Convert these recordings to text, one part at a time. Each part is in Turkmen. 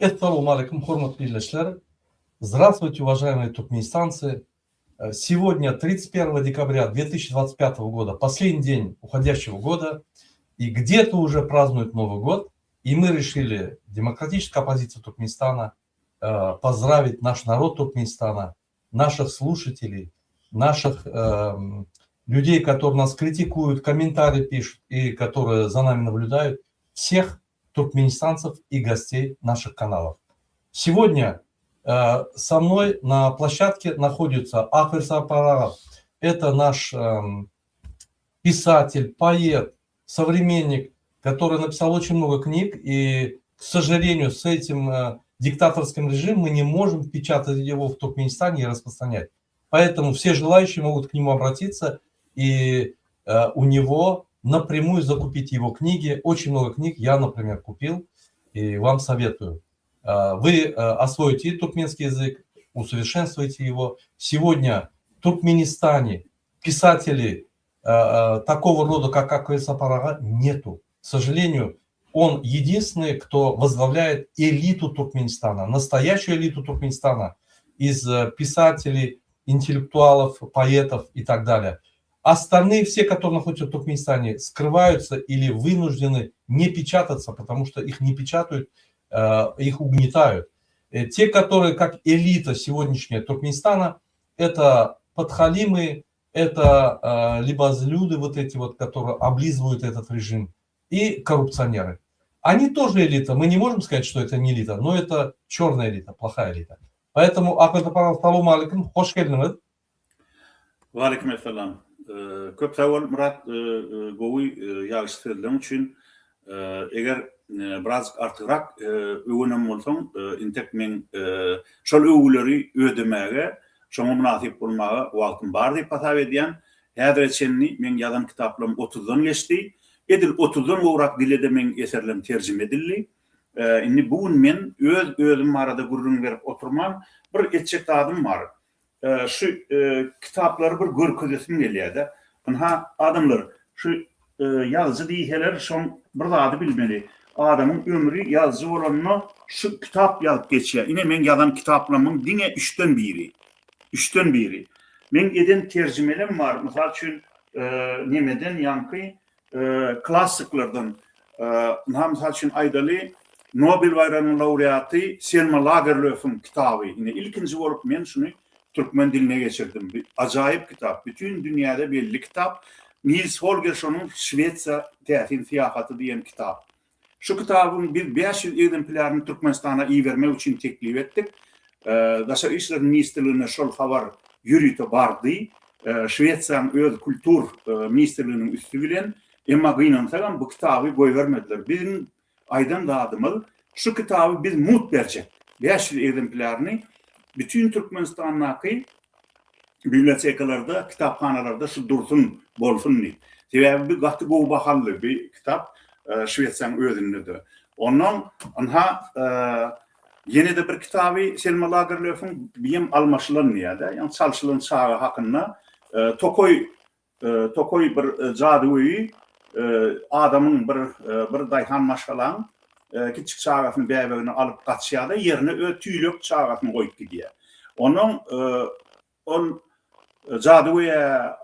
Essalamu aleýkum, hormatly ildeşler! Здравствуйте, уважаемые туркменистанцы! Сегодня, 31 декабря 2025 года, последний день уходящего года, и где-то уже празднуют Новый год, и мы решили, демократическая оппозиция Туркменистана, поздравить наш народ Туркменистана, наших слушателей, наших эм, людей, которые нас критикуют, комментарии пишут и которые за нами наблюдают, всех туркменистанцев и гостей наших каналов. Сегодня со мной на площадке находится Акыль Сапар. Это наш эм, писатель, поэт, современник, который написал очень много книг, и, к сожалению, с этим диктаторским режимом мы не можем печатать его в Туркменистане и распространять. Поэтому все желающие могут к нему обратиться и у него напрямую закупить его книги. Очень много книг я, например, купил и вам советую. Вы освоите и туркменский язык, усовершенствуете его. Сегодня в Туркменистане писателей такого рода, как Акыль Сапар-ага, нету. К сожалению, он единственный, кто возглавляет элиту Туркменистана, настоящую элиту Туркменистана из писателей, интеллектуалов, поэтов и так далее. Остальные все, которые находятся в Туркменистане, скрываются или вынуждены не печататься, потому что их не печатают, их угнетают. Те, которые как элита сегодняшняя Туркменистана, это подхалимы, это либазлюды, вот эти вот, которые облизывают этот режим, и коррупционеры. Они тоже элита, мы не можем сказать, что это не элита, но это черная элита, плохая элита. Поэтому, Akyl Salam aleýkum, hoş geldiňiz. Waleýkim essalam. Köp sag bol Myrat, gowy ýagşy sözleň üçin. Eger birazjyk artygrak öwenem bolsaň, intek meň şol öwgüleri ödemäge, şoňa mynasyp bolmaga wagtym bar diýip hasap edýän. Häzire çenli meň ýazan kitaplarym otuzdan geçdi. Edil otuzdan gowrak dile-de meň eserlerim terjime edildi. Indi bu gün men öz özüm barada gürrüň berip oturman, bir etjek zadym bar. Şu kitaplary bir görkezesim gelýär-de. Ynha, adamlar, şu ýazyjy diýseler, şoň bir zady bilmeli. Adamyň ömri ýazyjy bolanda şu kitap ýazyp geçýär. Ine, meň ýazan kitaplarymyň diňe üçden biri. Üçden biri. Meň eden terjimelem bar. Mysal üçin, nemeden ýaňky klassyklardan, ynha, mysal üçin aýdaly, Nobel baýragynyň laureaty Selma Lagerlöfiň kitaby. Ine, ilkinji bolup men şuny türkmen diline geçirdim. Bu ajaýyp kitap, bütin dünýäde belli kitap. Nils Holgerssonyň Şwesiýa täsin syýahaty diýen kitap. Şu kitabyň biz 500 ekzemplýaryny Türkmenistana ibermek üçin teklip etdik. Daşary işler ministrligine şol habar ýörite bardy. Şwesiýanyň öz kultur ministrliginiň üsti bilen. Emma gynansagam bu kitaby goýbermediler. Biziň aýdan zadymyz, şu kitaby biz mugt berjek. 500 ekzemplýaryny bütin Türkmenistandaky bibliotekalarda, kitaphanalarda şu dursun, bolsun diýip. Sebäbi bu gaty gowy bahaly bir kitap Şwesiýanyň özünde-de. Ondan ynha ýene-de bir kitaby Selma Lagerlöfiň biem almaşylan diýýär-de, ýagny çalşylan çaga hakynda tokaý tokaý bir jadygöýi adamyň bir bir daýhan maşgalaň kiçjik çagasyny bäbegini alyp gaçýar-da ýerine öz tüýlek çagasyny goýup gidýär. Ondan ol jadygöýä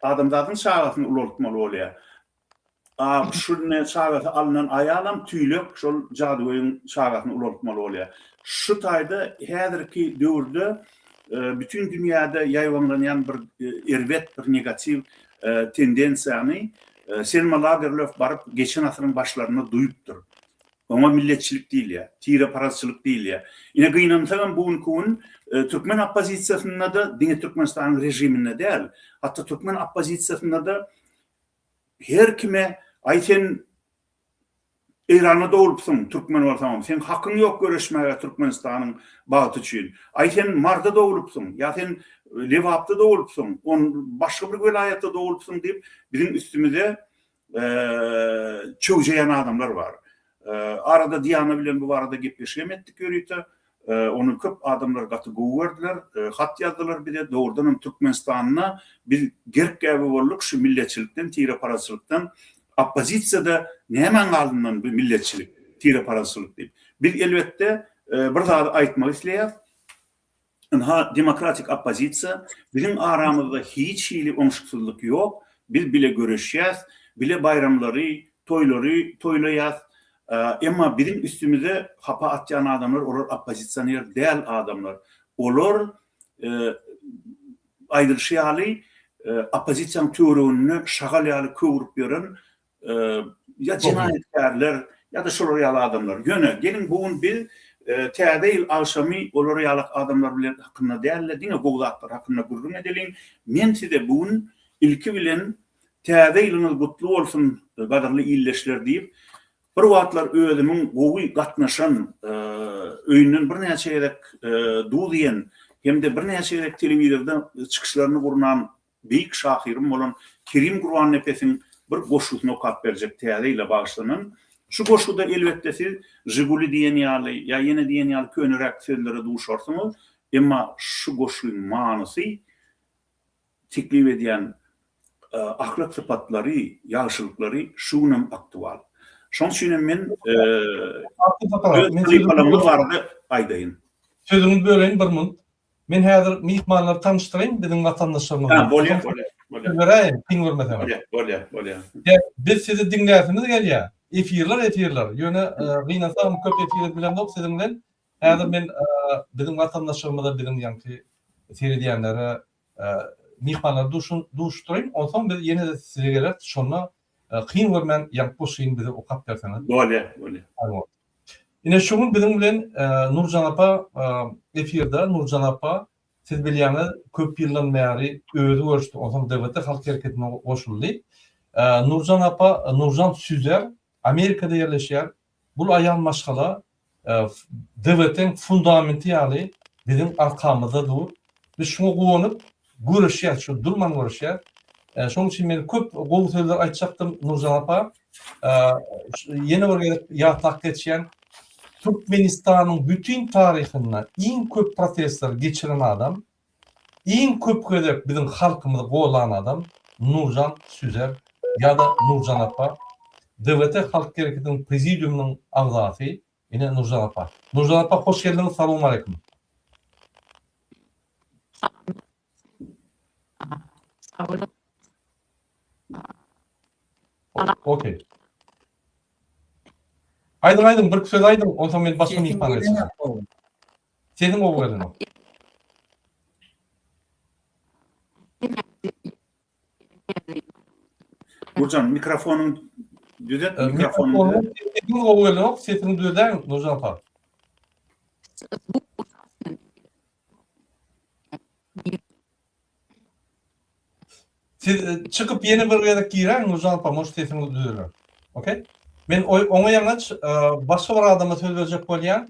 adamzadyň çagasyny ulaltmaly bolýar. A şu ne çagasy alnan aýalam tüýlek şol jadygöýüň çagasyny ulaltmaly bolýar. Şu taýda häzirki döwürde bütin dünýäde ýaýbaňlanýan bir erbet bir negatiw tendensiýany Selma Lagerlöf baryp geçen asyryň başlarynda duýupdyr. Oňa milletçilik diýilýär, tireparazçylyk diýilýär. Ine gynansagam bu günki gün türkmen oppozisiýasynda-da diňe Türkmenistanyň režiminde däl, hatda türkmen oppozisiýasynda-da her kime aý sen Eýranda doglupsyň, türkmen bolsaňam, seň hakyň ýok göreşmäge Türkmenistanyň bagty üçin. Aý sen Marda doglupsyň, ýa sen Lebapda doglupsyň, on başga bir welaýatda doglupsyň diýip biziň üstümize çöwjeýän adamlar bar. Arada Diana bilen bu barada gepleşigem etdik ýörite. Ony köp adamlar gaty gowy gördüler. Hat ýazdylar bize. Dogrudanam Türkmenistanda biz gerk-gäbe bolduk şu milletçilikden, tireparazçylykdan. Oppozisiýada nämäň galyndan bu milletçilik, tireparazçylyk diýip. Biz elbetde. bir zady aýtmak isleýäs. Ynha, demokratik oppozisiýa, biziň aramyzda hiç hili oňşuksyzlyk ýok, biz bile göreşýäs, bile baýramlary, toýlary toýlaýas. Emma biziň üstümize hapa atýan adamlar, olar oppozisioner däl adamlar. Olar aýdylyşy ýaly, oppozisiýanyň töwereginde şagal ýaly köwrüp ýören ýa jenaýatkärler ýa-da şolar ýaly adamlar. Ýöne geliň bu gün biz Täze ýyl agşamy olar ýaly adamlar bilen hakynda däl-de, diňe gowy zatlar hakynda gürrüň edeliň. Men size bu gün ilki bilen Täze ýylyňyz gutly bolsun, gadyrly ildeşler diýip, bir wagtlar özümiň gowy gatnaşan, öýünden birnäçe gezek duz iýen hem-de birnäçe gezek telewizorda çykyşlaryny gurnan Beýik şahyrym bolan Kerim Gurbannepesiň bir goşgusyny okap berjek Täze ýyla bagyşlanan. Şu goşguda elbetde siz Žiguli diýen ýaly ýa ýene diýen ýaly köneräk sözlere duşarsyňyz, emma şu goşgyň manysy, teklip edýän ahlak sypatlary, ýagşylyklary şu günem aktual. Şonuň üçin hem men öz halypalarymyz barada aýdaýyn. Sözüňizi böleýin bir munt. Men häzir myhmanlary tanyşdyraýyn biziň watandaşlarymyzy. Ha, bolýar, bolýar, bolýar. Beräýiň, kyn görmeseňiz. Bolýar, bolýar, bolýar. Biz sizi diňläsimiz gelýär. Efirler, efirler. Ýöne gynansagam köp efir edip bilemzok siziň bilen. Häzir men biziň watandaşlarymyza, biziň ýaňky seredýänlere myhmanlary duşuşdyraýyn. Onsoň biz ýene-de size geleris. Şonda kyn görmän ýaňky goşgyny bize okap berseňiz. Bolýar, bolýar. Ine şu gün biziň bilen Nurjan apa efirde. Nurjan apa siz bilýäňiz köp ýyldan bäri özi görüşdi onsoň DWT halk hereketine goşuldy. Nurjan apa Nurjan Süzer Amerikada ýerleşýär. Bul aýal maşgala DWT-iň fundamenti ýaly biziň arkamyzda dur. Biz şuňa guwanyp göreşýäs şu durman göreşýäs. Şonuň üçin men köp gowy sözler aýtjakdym Nurjan apa. Ýene bir gezek ýatlap geçýän, Türkmenistanyň bütin taryhynda iň köp protestleri geçiren adam, iň köp gezek biziň halkymyzy gollan adam Nurjan Süzer ýa-da Nurjan apa, DWT Halk Hereketiniň prezidiumynyň agzasy, ine Nurjan apa. Nurjan apa hoş geldiňiz, salowmaleýkim. Sag boluň. Okey. Aýdyň aýdyň bir söz aýdyň onsoň men başga myhmana geçerin. Sesiň gowy gelenok. Nurjan mikrofonyň düzet mikrofonyň. Sesiň gowy gelenok sesiňi düzedäň Nurjan apa. Siz e, çykyp ýene bir gezek giräň Nurjan apa, может sesiňiz düzeler. Okey? Men oňa ýaňaç e, başga bir adama söz berjek bolýan.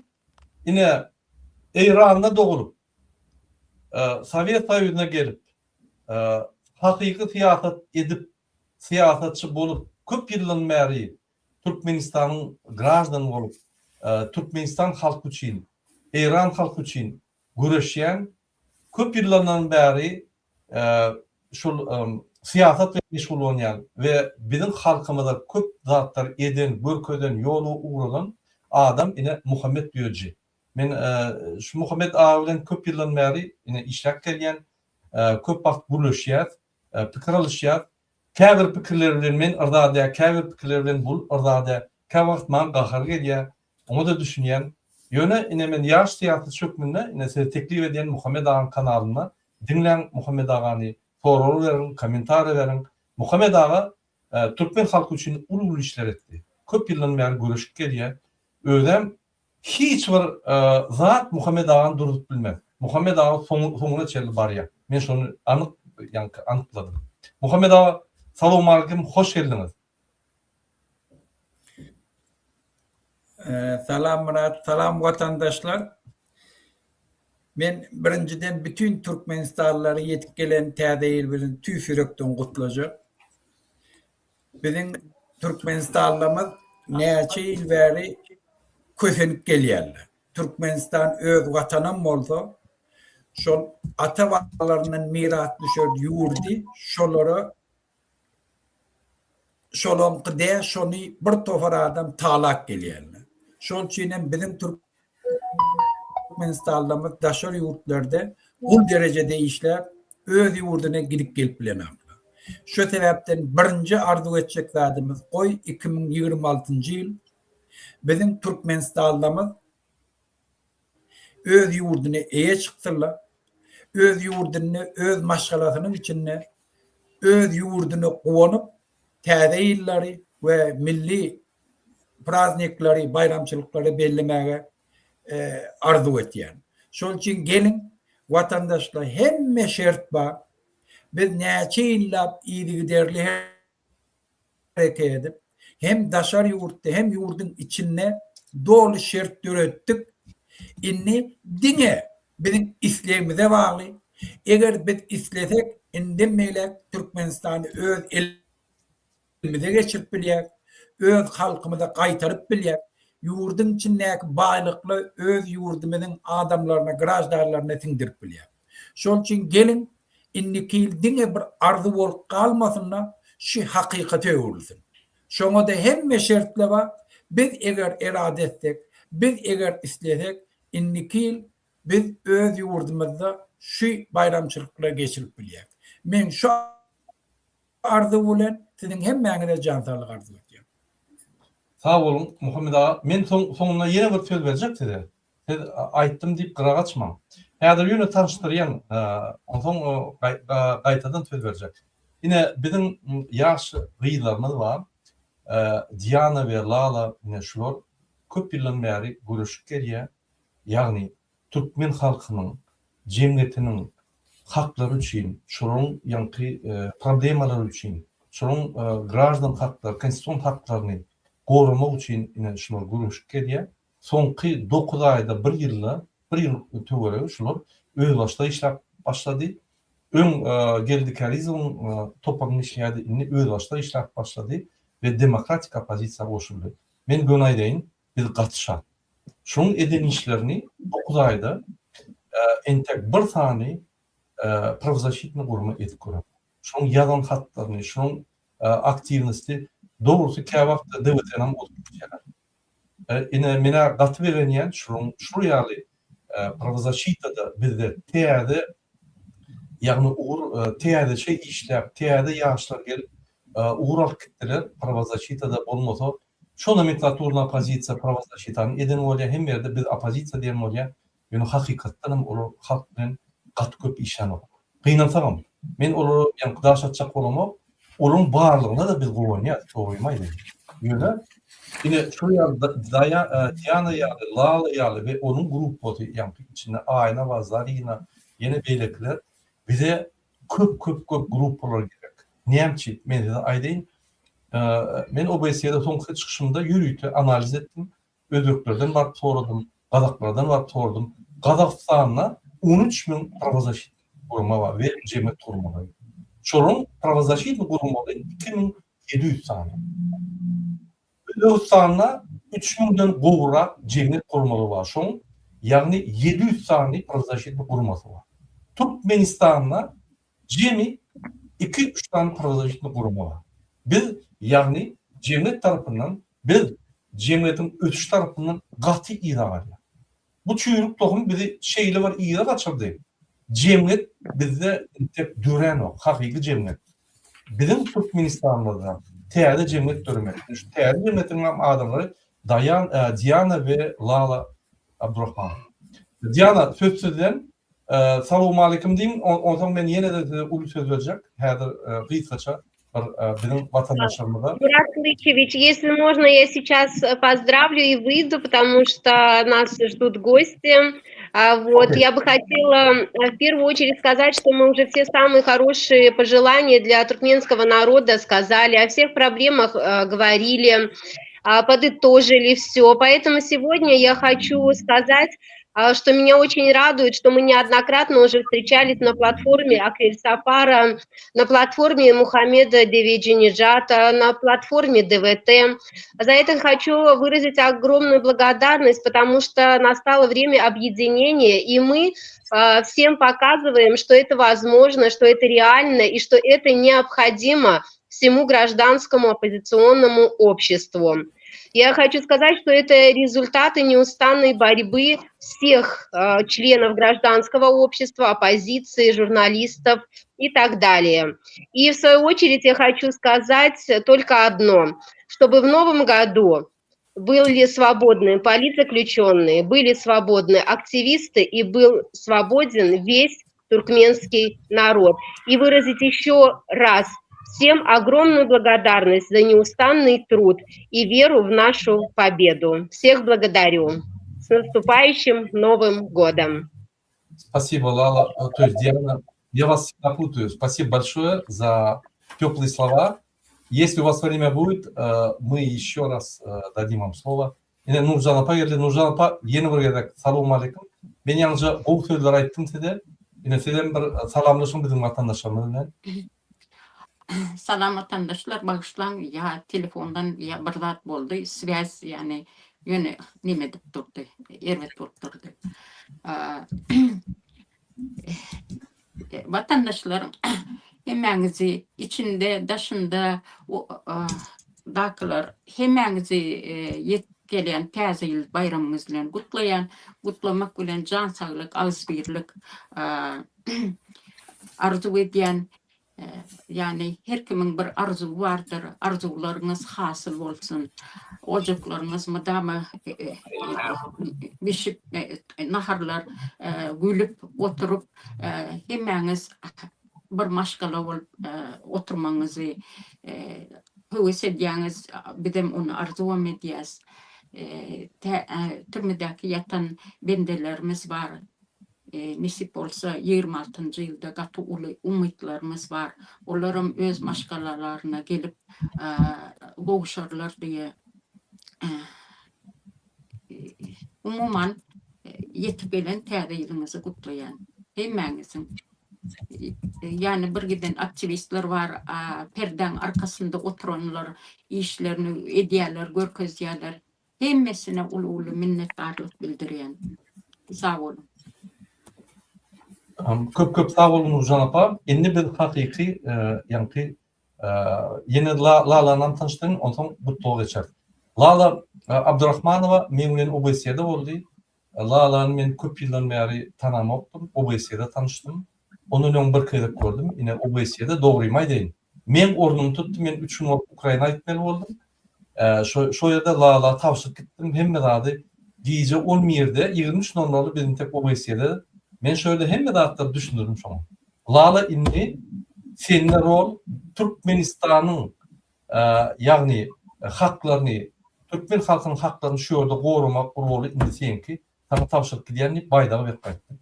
Ine Eýranda dogulup, e, Sowet Soýuzyna gelip, e, hakyky syýasat edip, syýasatçy bolup, köp ýyldan bäri Türkmenistanyň graždany bolup, Türkmenistan halky üçin, Eýran halky üçin göreşýän, köp ýyllardan bäri şol syýasat bilen meşgullanýan we biziň halkymyza köp zatlar eden, görkezen, ýola ugradan adam ine Muhammet Düýeji. Men şu Muhammet aga bilen köp ýyldan bäri ine işläp gelýän, köp wagt gürleşýäs, pikir alyşýas. Käbir pikirleri bilen men yrza däl, käbir pikirleri bilen bul yrza däl. Käwagt maňa gahary gelýär, oňa-da düşünýän. Ýöne ine men ýaş syýasatçy hökmünde ine size teklip edýän Muhammet agaň kanalynda diňläň Muhammet agany, soraglar beriň, kommentariýa beriň. Muhammet aga türkmen halky üçin uly-uly işler etdi. Köp ýyldan bäri göreşip gelýär. Özem Hiç bir zat Muhammet agany durzup bilmez. Muhammet aga soňuna çenli barýar. Men şony anyk ýaňky anykladym. Muhammet aga salowmalikim hoş geldiňiz. Salam Myrat, salam watandaşlar. Men birinjiden bütün türkmenistanlylary ýetip gelen täze ýyl bilen tüýs ýürekden gutlajak. Biziň Türkmenistanlymyz näçe ýyl bäri kösenip gelýärler. Türkmenistan öz watanam bolsa, şol ata-babalaryndan miras düşen ýurdy şolara şolaňky däl, şony bir topar adam talap gelýärler. Şol üçin hem biziň. türkmenistanlymyz daşary ýurtlarda gul derejede işläp, öz ýurduna gidip gelip bilenoklar. Şu sebäpden birinji arzuw etjek zadymyz goý 2026-njy ýyl biziň türkmenistanlymyz öz ýurduna eýe çyksynlar, öz ýurdunda öz maşgalasynyň içinde öz ýurduna guwanyp täze ýyllary we milli prazniklary, baýramçylyklary bellemäge arzuw etýän. Şol üçin geliň, watandaşlar hemme şert bar. Biz näçe ýyllap yzygiderli hereket edip, hem daşary ýurtda, hem ýurduň içinde doly şert döretdik. Indi diňe biziň islegimize bagly. Eger biz islesek, indem beýläk Türkmenistany öz elimize geçirip bilýäris, öz halkymyza gaýtaryp bilýäris. Ýurduň içindäki baýlyklary öz ýurdumyzyň adamlaryna, graždanlaryna siňdirip bilýäris. Şol üçin geliň, indiki ýyl diňe bir arzuw bolup galmasyn-da, şu hakykata öwrülsin. Şoňa-da hemme şertler bar. Biz eger erada etsek, biz eger islesek, indiki ýyl biz öz ýurdumyzda şu baýramçylyklary geçirip bilýäris. Men şu arzuw bilen siziň hemmäňize jan saglyk arzuw edýän. Sag boluň Muhammet aga. Men soň soňunda ýene bir söz berjek size. Siz aýtdym diýip gyra gaçmaň. Häzir ýöne tanyşdyrýan, onsoň gaýtadan söz berjek. Ine biziň ýaş gyzlarymyz bar. Diana we Lala ine şular köp ýyldan bäri göreşip gelýär. Ýagny türkmen halkynyň, jemgyýetiniň haklary üçin, şolaryň ýaňky problemalary üçin, şolaryň graždan haklary, konstitusion haklaryny goramak üçin ine şular göreşip gelýär. Soňky dokuz aýda, bir ýylda, bir ýyl töweregi şular özbaşdak işläp başlady. Öň Geldi Kärizowyň toparynda işleýärdi, indi özbaşdak işläp başlady we demokratik oppozisiýa goşuldy. Men göni aýdaýyn, biz gaty şat. Şunuň eden işlerini dokuz aýda entek bir sany prawzaşitnyý gurama edip görenok. Şunuň ýazan hatlaryny, şunuň aktiwnosti, dogrusy käwagt DWT-nem ozup gidýärler. Ine men-ä gaty begenýän şunuň şul ýaly prawzaşitada bizde täze ýagny ugur täzeçe işläp, täze ýaşlar gelip ugur alyp gitdiler prawzaşitada bolmasa Şo nomenklaturny oppozisiýa prawozasitany eden bolýar, hemme ýerde biz oppozisiýa diýen bolýar, ýöne hakykatdan hem olar halk bilen gaty köp işlänok. Gynansagam, men olara ýaňky daş atjak bolamok, olaryň barlygyna-da biz guwanýas, dogrymy aýdaýyn. Ýöne ine şol ýaly Diana ýaly, Lala ýaly we onuň gruppasy, ýaňky içinde Aýna bar, Zarina, ýene beýlekiler bize köp köp köp gruppalar gerek. Näme üçin? Men size aýdaýyn, Men OBSE-de soňky çykyşymda ýörite analiz etdim. Özbeklerden baryp soradym, gazaklardan baryp soradym. Gazagystanda 13 müň prawozaşitnyý gurama bar we jemgyýet guramalary. Şolaryň prawozaşitnyý guramalary 2700 sany. Özbegistanda 3 müňden gowrak jemgyýet guramalary bar. Şoň, ýagny 700 sany prawozaşitnyý guramasy bar. Türkmenistanda Jemi iki-üç sany prawozasitnyý gurama bar. Biz, ýagny jemgyýet tarapyndan, biz jemgyýetiň ösüşi tarapyndan gaty yza galýar. Bu çüýrük tohum bizi şeýle bir yza gaçyrdy, jemgyýet bizde entek döränok, hakyky jemgyýet. Biziň Türkmenistanymyzda täze jemgyýet döremeli. Şu täze jemgyýetiň hem adamlary Daýan, Diana we Lala Abdurahmanowa. Diana, söz sizden. Salowmaleýkim diýiň, onsoň men ýene-de size uly söz berjek. Häzir gysgaça bir biziň watandaşlarymyza. Murat Klyçewiç, если можно, я сейчас поздравлю и выйду, потому что нас ждут гости. Вот, я бы хотела в первую очередь сказать, что мы уже все самые хорошие пожелания для туркменского народа сказали, о всех проблемах говорили, подытожили все. Поэтому сегодня я хочу сказать, что меня очень радует, что мы неоднократно уже встречались на платформе Акрель Сафара, на платформе Мухаммеда Деведжинижата, на платформе ДВТ. За это хочу выразить огромную благодарность, потому что настало время объединения, и мы всем показываем, что это возможно, что это реально и что это необходимо всему гражданскому оппозиционному обществу. Я хочу сказать, что это результаты неустанной борьбы всех э, членов гражданского общества, оппозиции, журналистов и так далее. И в свою очередь я хочу сказать только одно, чтобы в новом году были свободны политзаключенные, были свободны активисты и был свободен весь туркменский народ. И выразить еще раз всем огромную благодарность за неустанный труд и веру в нашу победу. Всех благодарю. С наступающим Новым годом! Спасибо, Лала. То есть, Диана, я вас всегда путаю. Спасибо большое за теплые слова. Если у вас время будет, э, мы еще раз э, дадим вам слово. Ine Nurjan apa geldi. Nurjan apa ýene bir gezek salowmaleýkim. Men ýaňyja gowy sözler aýtdym size. Ine sizem bir salamlaşyň biziň watandaşlarymyz bilen. Salam watandaşlar bagyşlaň ýa telefondan ýa bir zat boldy swýaz ýany ýöne neme edip durdy erbet bolup durdy. Watandaşlar hemmäňizi içinde daşynda dakylar hemmäňizi ýetip gelýän täze ýyl baýramyňyz bilen gutlaýan gutlamak bilen jan saglyk agzybirlik arzuw edýän Ýagny her kimiň bir arzuwy bardyr, arzuwlaryňyz hasyl bolsun. Ojaklaryňyz mydama bişip, naharlar gülüp oturyp, hemmäňiz bir maşgala bolup oturmagyňyzy höwes edýäňiz, bizem ony arzuwam edýäs. Türmedäki ýatan bendelerimiz bar. Nesip bolsa ýigrimi altynjy ýylda gaty uly umytlarymyz bar. Olaram öz maşgalalaryna gelip gowşarlar diýe. Umuman ýetip gelen täze ýylyňyzy gutlaýan hemmäňiziň. Ýani bir giden aktiwistler bar, perdäň arkasynda oturanlar işlerini edýärler, görkezýärler. Hemmesine uly-uly minnetdarlyk bildirýän. Sag boluň. Köp köp sag boluň Nurjan apa. Indi biz hakyky ýaňky ýene Lalanam tanyşdyryň onsoň gutlaga geçeris. Lala Abdurahmanowa meň bilen OBSE-de boldy. Lalany men köp ýyldan bäri tanamokdym. OBSE-de tanyşdym. Ondan öň birki gezek gördüm. Ine OBSE-de dogrymy aýdaýyn. Meň ornumy tutdy. Men üç gün bolup Ukraina gitmeli boldum. Şo şo ýerde Lala tabşyryp gitdim hemme zady. Gije on birde, 23 nol nolda biz intek OBSE-de. Men şo ýerde hemme zatlary düşündirdim şoňa. Lala indi sende rol Türkmenistanyň ýagny haklaryny, türkmen halkynyň haklaryny şu ýerde goramak roly indi seňki, saňa tabşyryp gidýän diýip baýdagy berip gaýtdym.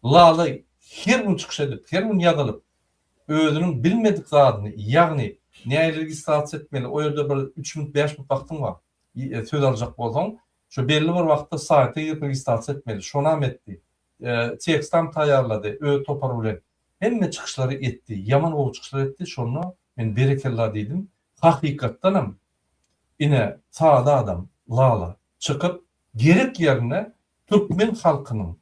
Lala her gün çykyş edip, her gün ýazylyp, özüniň bilmedik zadyny, ýagny nähili registrasiýa etmeli, o ýerde bir üç minut, bäş minut wagtyň bar, söz aljak bolsaň, şo belli bir wagtda saýta girip registrasiýa etmeli, şonam etdi. Tekstam taýýarlady öz topary bilen. Hemme çykyşlary etdi, ýaman gowy çykyşlar etdi, şonda men berekella diýdim. Hakykatdanam ine sada adam Lala çykyp gerek ýerinde türkmen halkynyň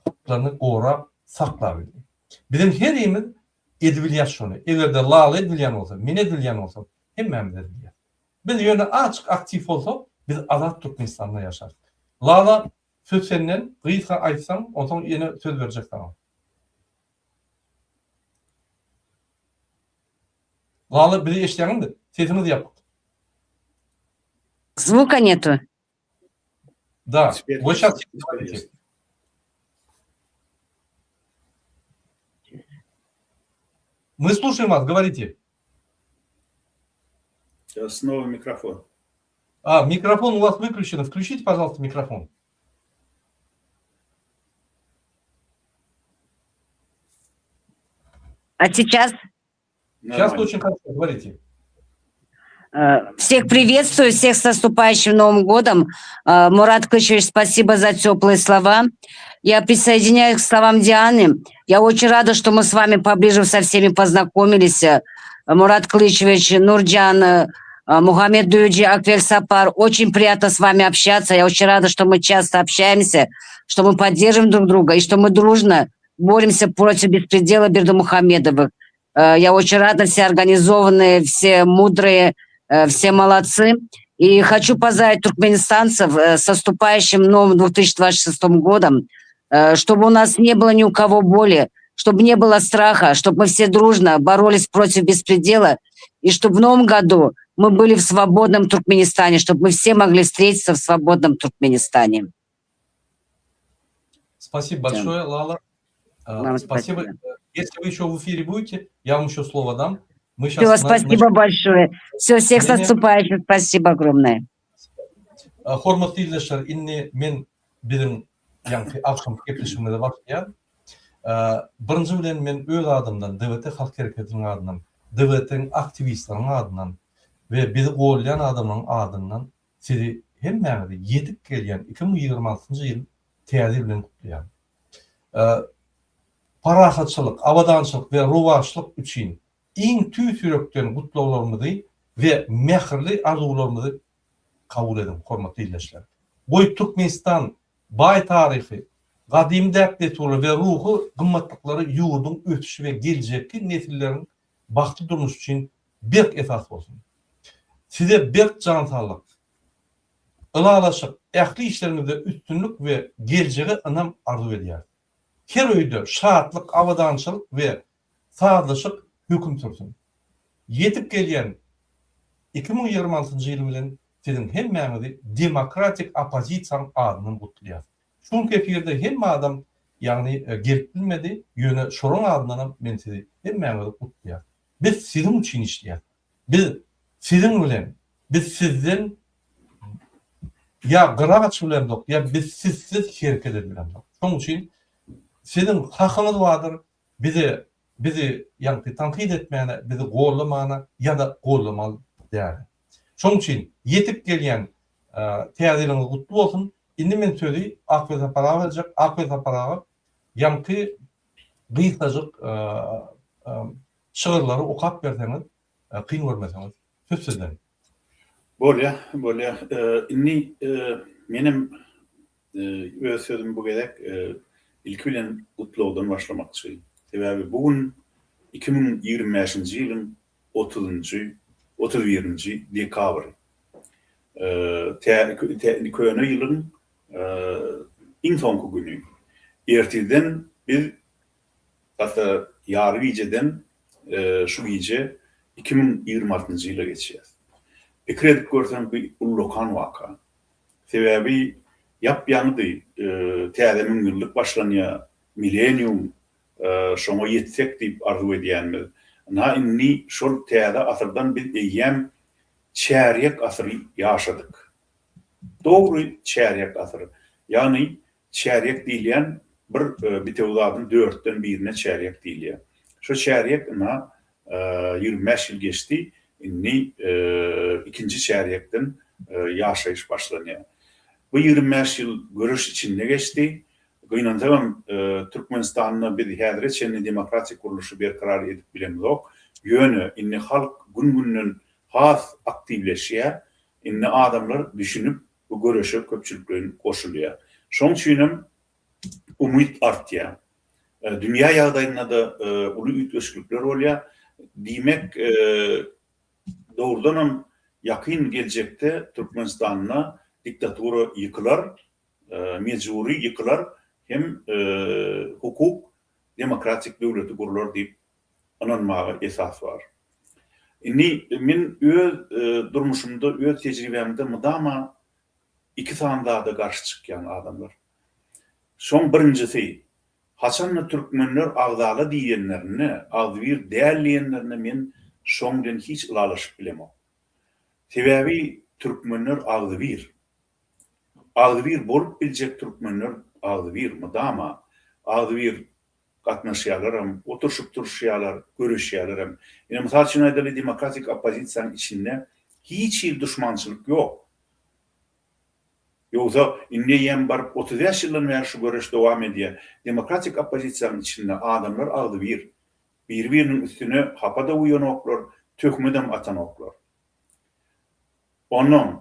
haklaryny gorap saklabildi. Biziň herimiz edibilýäs şony. Egerde Lala edibilýän bolsa, men edibilýän bolsam, hemmämiz edibilýäs. Biz ýöne azjyk aktiw bolsak, biz azat Türkmenistanda ýaşarys. Lala söz senden, gysga aýtsaň, onsoň ýene söz berjek saňa. Lala bizi eşidýäňizmi? Sesiňiz ýapyk. Звука нету. Да, Теперь вот есть, сейчас теперь есть. Мы слушаем вас, говорите. Сейчас снова микрофон. А, микрофон у вас выключен. Включите, пожалуйста, микрофон. А сейчас? Сейчас Нормально. очень хорошо, говорите. Э, Всех приветствую, всех с наступающим Новым годом. Э, Мурат Кышевич, спасибо за теплые слова. Я присоединяюсь к словам Дианы. Я очень рада, что мы с вами поближе со всеми познакомились. Э, Мурат Клычевич, Нурджан, э, Мухаммед Дуюджи, Аквель Сапар. Очень приятно с вами общаться. Я очень рада, что мы часто общаемся, что мы поддерживаем друг друга и что мы дружно боремся против беспредела Бердымухамедовых. Э, Я очень рада, все организованные, все мудрые. Э, все молодцы. И хочу поздравить туркменистанцев э, с наступающим новым 2026 годом, э, чтобы у нас не было ни у кого боли, чтобы не было страха, чтобы мы все дружно боролись против беспредела, и чтобы в новом году мы были в свободном Туркменистане, чтобы мы все могли встретиться в свободном Туркменистане. Спасибо большое, Лала. А, Вам спасибо. спасибо. Если вы еще в эфире будете, я вам еще слово дам. Мы Все, сейчас на- спасибо большое. Все, всех с Не-не. наступающим. Спасибо огромное. A, Hormatly ildeşler, indi men biziň ýaňky agşamky gepleşigimize başlaýan. A, Birinji bilen men öz adymdan, DWT Halk Hereketiniň adyndan, DWT-niň aktiwistleriniň adyndan we bizi goldaýan adamlaryň adyndan sizi hemmäňizi ýetip gelýän 2026-njy ýyl täze ýyl bilen gutlaýan. A, Parahatçylyk, abadançylyk we rowaçlyk üçin iň tüýs ýürekden gutlaglarymyzy we mähirli arzuwlarymyzy kabul ediň, hormatly ildeşler. Goý, Türkmenistan baý taryhy, gadymy däp-dessurlary we ruhy gymmatlyklary ýurduň ösüşi we geljekki nesilleriň bagtly durmuşy üçin berk esas bolsun. Size berk jan saglyk, ylalaşyk, ähli işleriňizde üstünlik we geljege ynam arzuw edýäris. Her öýde şatlyk, abadançylyk we sazlaşyk höküm sürsün. Ýetip gelýän 2026-njy ýyl bilen siziň hemmäňizi demokratik oppozisiýanyň adyndan gutlaýas. Şu günki efirde hemme adam ýagny gelip bilmedi, ýöne şolaryň adyndanam men sizi hemmäňizi gutlaýas. Biz siziň üçin işleýäs. Biz siziň bilen, biz sizden ýa gyra gaçyp bilemzok, ýa biz sizsiz hereket edip bilemzok. Şonuň üçin siziň hakyňyz bardyr bize bizi ýaňky tankyt etmäne, bizi gollamana ýa-da gollamaly däl. Şonuň üçin ýetip gelýän Täze ýylyňyz gutly bolsun. Indi men sözi Akbel Sapar aga berjek. Akbel Sapar aga ýaňky gysgajyk şygyrlary okap berseňiz, kyn görmeseňiz, söz sizden. Bolýa, bolýa. Indi menem öz sözümi bu gezek ilki bilen gutlagdan başlamakçy. Sebäbi bu gün 2025-nji ýylyň otuzynjy, 31-nji dekabry. Tä köne ýylyň iň soňky güni. Ertirden biz Hatda ýary gijeden şu gije 2026-njy ýyla geçýäs. Pikir edip görseň bu ullakan waka. Sebäbi ýap-ýaňydy täze müňýyllyk başlanýar, millenium, şoňa ýetsek diýip arzuw edýänimiz. Ynha indi şol täze asyrdan biz eýýäm çärýek asyry ýaşadyk. Dogry çärýek asyr. Ýagny Çärýek diýilýän bir bitewi zadyň dörtden birine çärýek diýilýär. Şo çärýek ynha 25 ýyl geçdi, indi ikinji çärýekden ýaşaýyş başlanýar. Bu 25 ýyl göreş içinde geçdi. Gynansagam Türkmenistanda biz häzire çenli demokratik gurluşy berkarar edip bilemzok. Ýöne indi halk gün-günden has aktiwleşýär. Indi adamlar düşünip bu göreşe köpçülikleýin goşulýar. Şonuň üçinem umyt artýar. Dünýä ýagdaýynda-da uly üýtgeşiklikler bolýar. Diýmek, dogrudanam ýakyn geljekde Türkmenistanda diktatura ýykylar, mejbury ýykylar hem hukuk demokratik döwleti gurlar diýip ynanmaga esas bar. Indi men öz durmuşymda, öz tejribämde mydama iki sany zada garşy çykýan adamlar. Şoň birinjisi, haçanda türkmenler agzala diýenlerinde, agzybir däl diýenlerinde men şoň bilen hiç ylalaşyp bilemok. Sebäbi türkmenler agzybir. Agzybir bolup biljek türkmenler agzybir mydama. Agzybir gatnaşýarlaram, oturyşyp-turuşýarlar, göreşýärlerem. Ine, mysal üçin aýdaly, demokratik oppozisiýanyň içinde hiç hili duşmançylyk ýok. Ýogsa, indi eýýäm baryp 35 ýyldan bäri şu göreş dowam edýär. Demokratik oppozisiýanyň içinde adamlar agzybir. Biri-biriniň üstüne hapa-da guýanoklar, töhmedem atanoklar. Onnoň,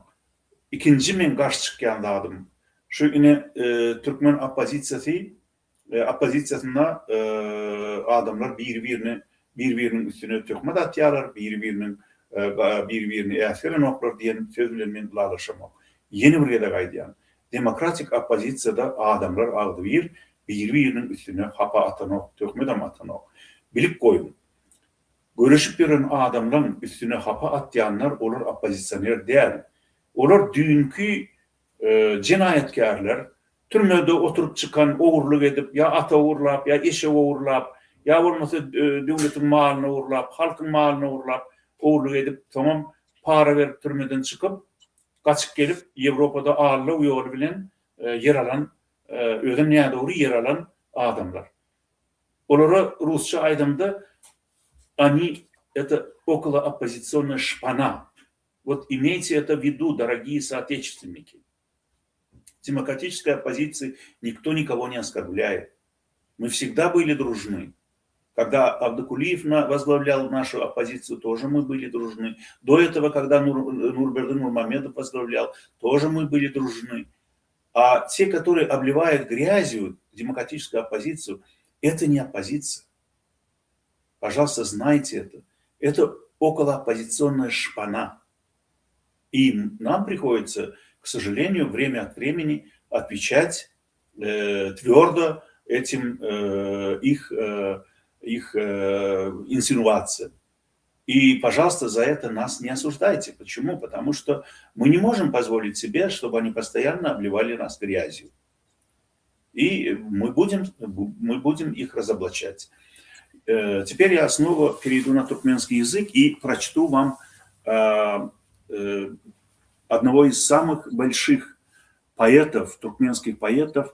ikinji meň garşy çykýan zadym, şu ine, türkmen oppozisiýasy Oppozisiýasynda adamlar biri-birine, bir-biriniň üstüne töhmet atýarlar, biri-biriniň. biri-birini äsgerenoklar diýen söz bilen men ylalaşamok. Ýene bir gezek aýdýan, demokratik oppozisiýada adamlar agzybir, biri-biriniň üstüne hapa atanok, töhmedem atanok. Bilip goýuň, göreşip ýören adamlaň üstüne hapa atýanlar olar oppozisioner däl. Olar düýnki jenaýatkärler, türmede oturyp çykan, ogurlyk edip, ýa at ogurlap, ýa eşek ogurlap, ýa bolmasa döwletiň malyny ogurlap, halkyň malyny ogurlap, ogurlyk edip, soňam para berip türmeden çykyp, gaçyp gelip, Ýewropada aldaw ýoly bilen ýer alan, özem nädogry ýer alan adamlar. Olara rusça aýdamda, oni это okolooppozisionnaýa şpana. Вот имейте это в виду, дорогие соотечественники. В демократической оппозиции никто никого не оскорбляет. Мы всегда были дружны. Когда Абдыкулиев возглавлял нашу оппозицию, тоже мы были дружны. До этого, когда Нур, Нурберды Нурмамедов возглавлял, тоже мы были дружны. А те, которые обливают грязью демократическую оппозицию, это не оппозиция. Пожалуйста, знайте это. Это околооппозиционная шпана. И нам приходится, к сожалению, время от времени отвечать э, твердо этим э, их, э, их э, инсинуациям. И, пожалуйста, за это нас не осуждайте. Почему? Потому что мы не можем позволить себе, чтобы они постоянно обливали нас грязью. И мы будем, мы будем их разоблачать. Э, теперь я снова перейду на туркменский язык и прочту вам э, э, одного из самых больших поэтов, туркменских поэтов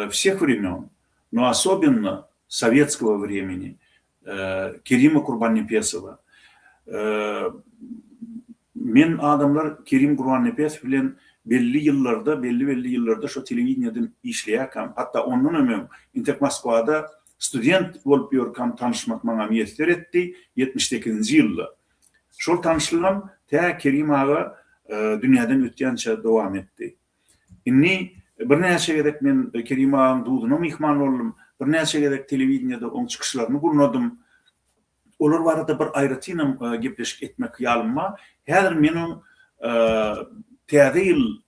всех времен, но особенно советского времени, Керима Курбаннепесова. Men adamlar Kerim Gurbannepesow bilen belli ýyllarda, belli-belli ýyllarda şo telewideniýede işleýärkäm, hatda ondanam öň, entek Moskwada student bolup ýörkäm tanyşmak maňa miýesser etdi, 78-nji ýylda. Şol tanyşlygam tä Kerim aga dünýäden ötýänçä dowam etdi. Indi birnäçe gezek men Kerim agaň duzuna myhman boldum, birnäçe gezek telewideniýede oň çykyşlaryny gurnadym. Olar barada bir aýratynam gepleşik etmek hyýalym bar. Häzir men oň Täze ýyl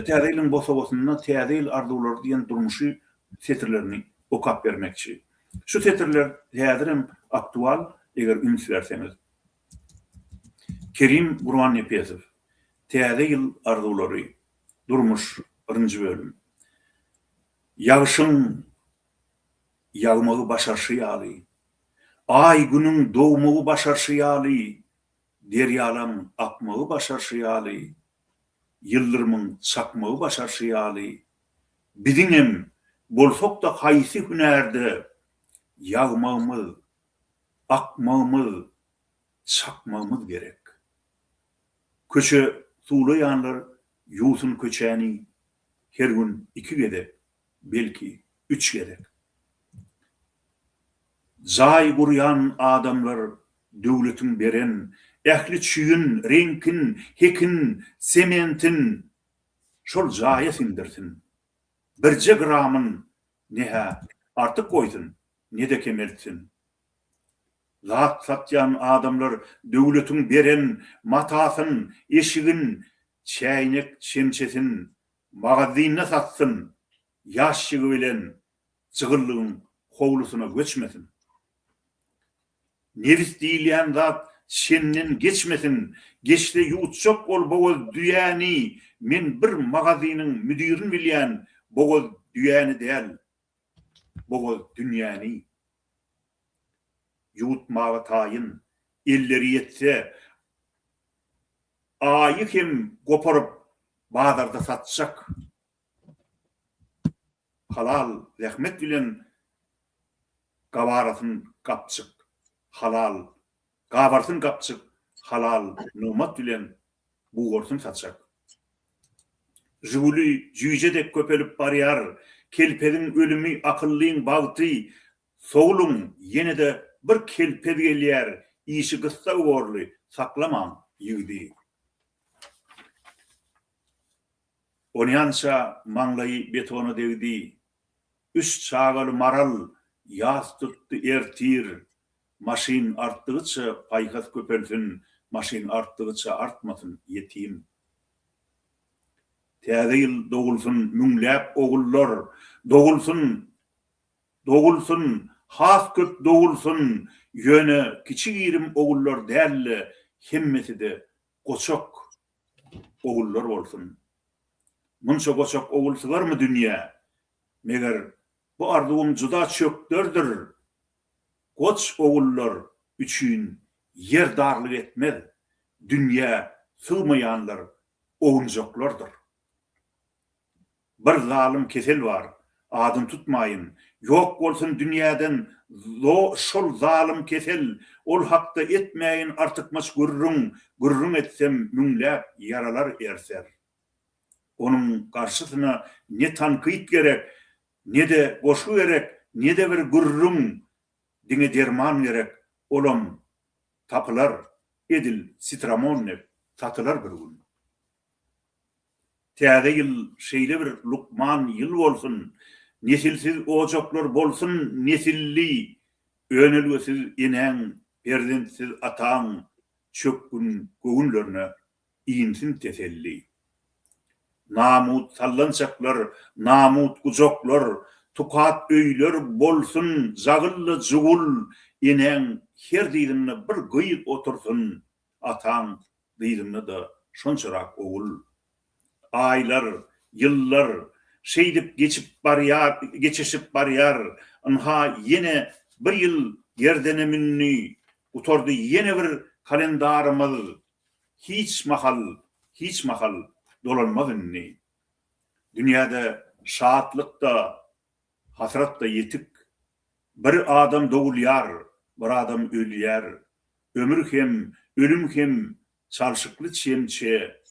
Täze ýylyň bosagasynda Täze ýyl arzuwlary diýen durmuşy setirlerini okap bermekçi. Şu setirler häzirem aktual, eger üns berseňiz. Kerim Gurbannepesow, Täze ýyl arzuwlary, Durmuş, birinji bölüm. Ýagşyň ýagmagy başarşy ýaly, Aý-Günüň dogmagy başarşy ýaly, derýalaň akmagy başarşy ýaly, ýyldyrymyň çakmagy başarşy ýaly, biziňem bolsak-da haýsy hünärde ýagmagymyz, akmagymyz, çakmagymyz gerek. Köçe suwlaýanlar ýuwsun köçäni her gün iki gezek, belki, üç gezek. Jaý gurýan adamlar döwletiň beren ähli çüýün, reňkin, hekin, sementin şol jaýa siňdirsin. Birje gramyn ne-hä artyk goýsun, ne-de kemeltsin. Zat satýan adamlar döwletiň beren matasyn, eşigin, çäýnek-çemçesin Magazynda satsyn, ýaşjygy bilen jygyllygyň howlusyna göçmesin. Nebis diýilýän zat çenden geçmesin, geçse ýuwutjak ol bogaz düýäni, men bir magazynyň müdirin bilýän, bogaz düýäni däl, bogaz dünýäni. Ýuwutmaga taýyn, elleri ýetse, aýy hem goparyp bazarda satjak. Halal zähmet bilen gabarasyn gapjyk, halal gabarsyn gapjyk, halal nygmat bilen bugarsyn saçak. Žiguli jüýje dek köpelip barýar, kelpeziň ölümi akyllyň bagty, sowluň, ýene-de bir kelpez gelýär, işi gyssag borly, saklamaň ýigidi. Onýança maňlaýy betona degdi. Üç çagaly Maral ýas tutdy ertir. Maşyn artdygyça paýhas köpelsin. Maşyn artdygyça artmasyn ýetim. Täze ýyl dogulsyn müňläp ogullar, Dogulsyn, dogulsyn, has köp dogulsyn, Ýöne kiçi-girim ogullar däl-de, Hemmesi-de goçak ogullar bolsun. Munça goçak ogul sygarmy dünýä? Meger, bu arzuwym juda çökderdir, Goç ogullar üçin ýer darlyk etmez, Dünýä sygmaýanlar owunjaklardyr. Bir zalym kesel bar, adyny tutmaýyn, Ýok bolsun dünýäden şol zalym kesel, Ol hakda etmäýin artykmaç gürrüň, Gürrüň etsem müňläp ýaralar erser. Onuň garşysyna ne tankyt gerek, Ne-de goşgy gerek, ne-de bir gürrüň, Diňe derman gerek, olam tapylar, Edil sitramon dek satylar bir gün. Täze ýyl şeýle bir lukman ýyl bolsun, Nesilsiz ojaklar bolsun nesilli, Önelgesiz enäň, perzentsiz ataň Çökgün göwünlerine insin teselli. Namut sallançaklar, namut gujaklar, Tukat öýler bolsun jagylly-jugul, Enäň her dyzynda bir gyz otursyn, Ataň dyzynda-da şonçarak ogul. Aýlar, ýyllar şeýdip geçip barýar, geçişip barýar, Ynha ýene bir ýyl gerdene mündi, Gutardy ýene bir kalendarymyz, Hiç mahal, hiç mahal dolanmaz indi. Dünýäde şatlyk-da, hasrat-da ýetik. Bir adam dogulýar, bir adam ölýär. Ömür hem, ölüm hem çalşykly çemçe,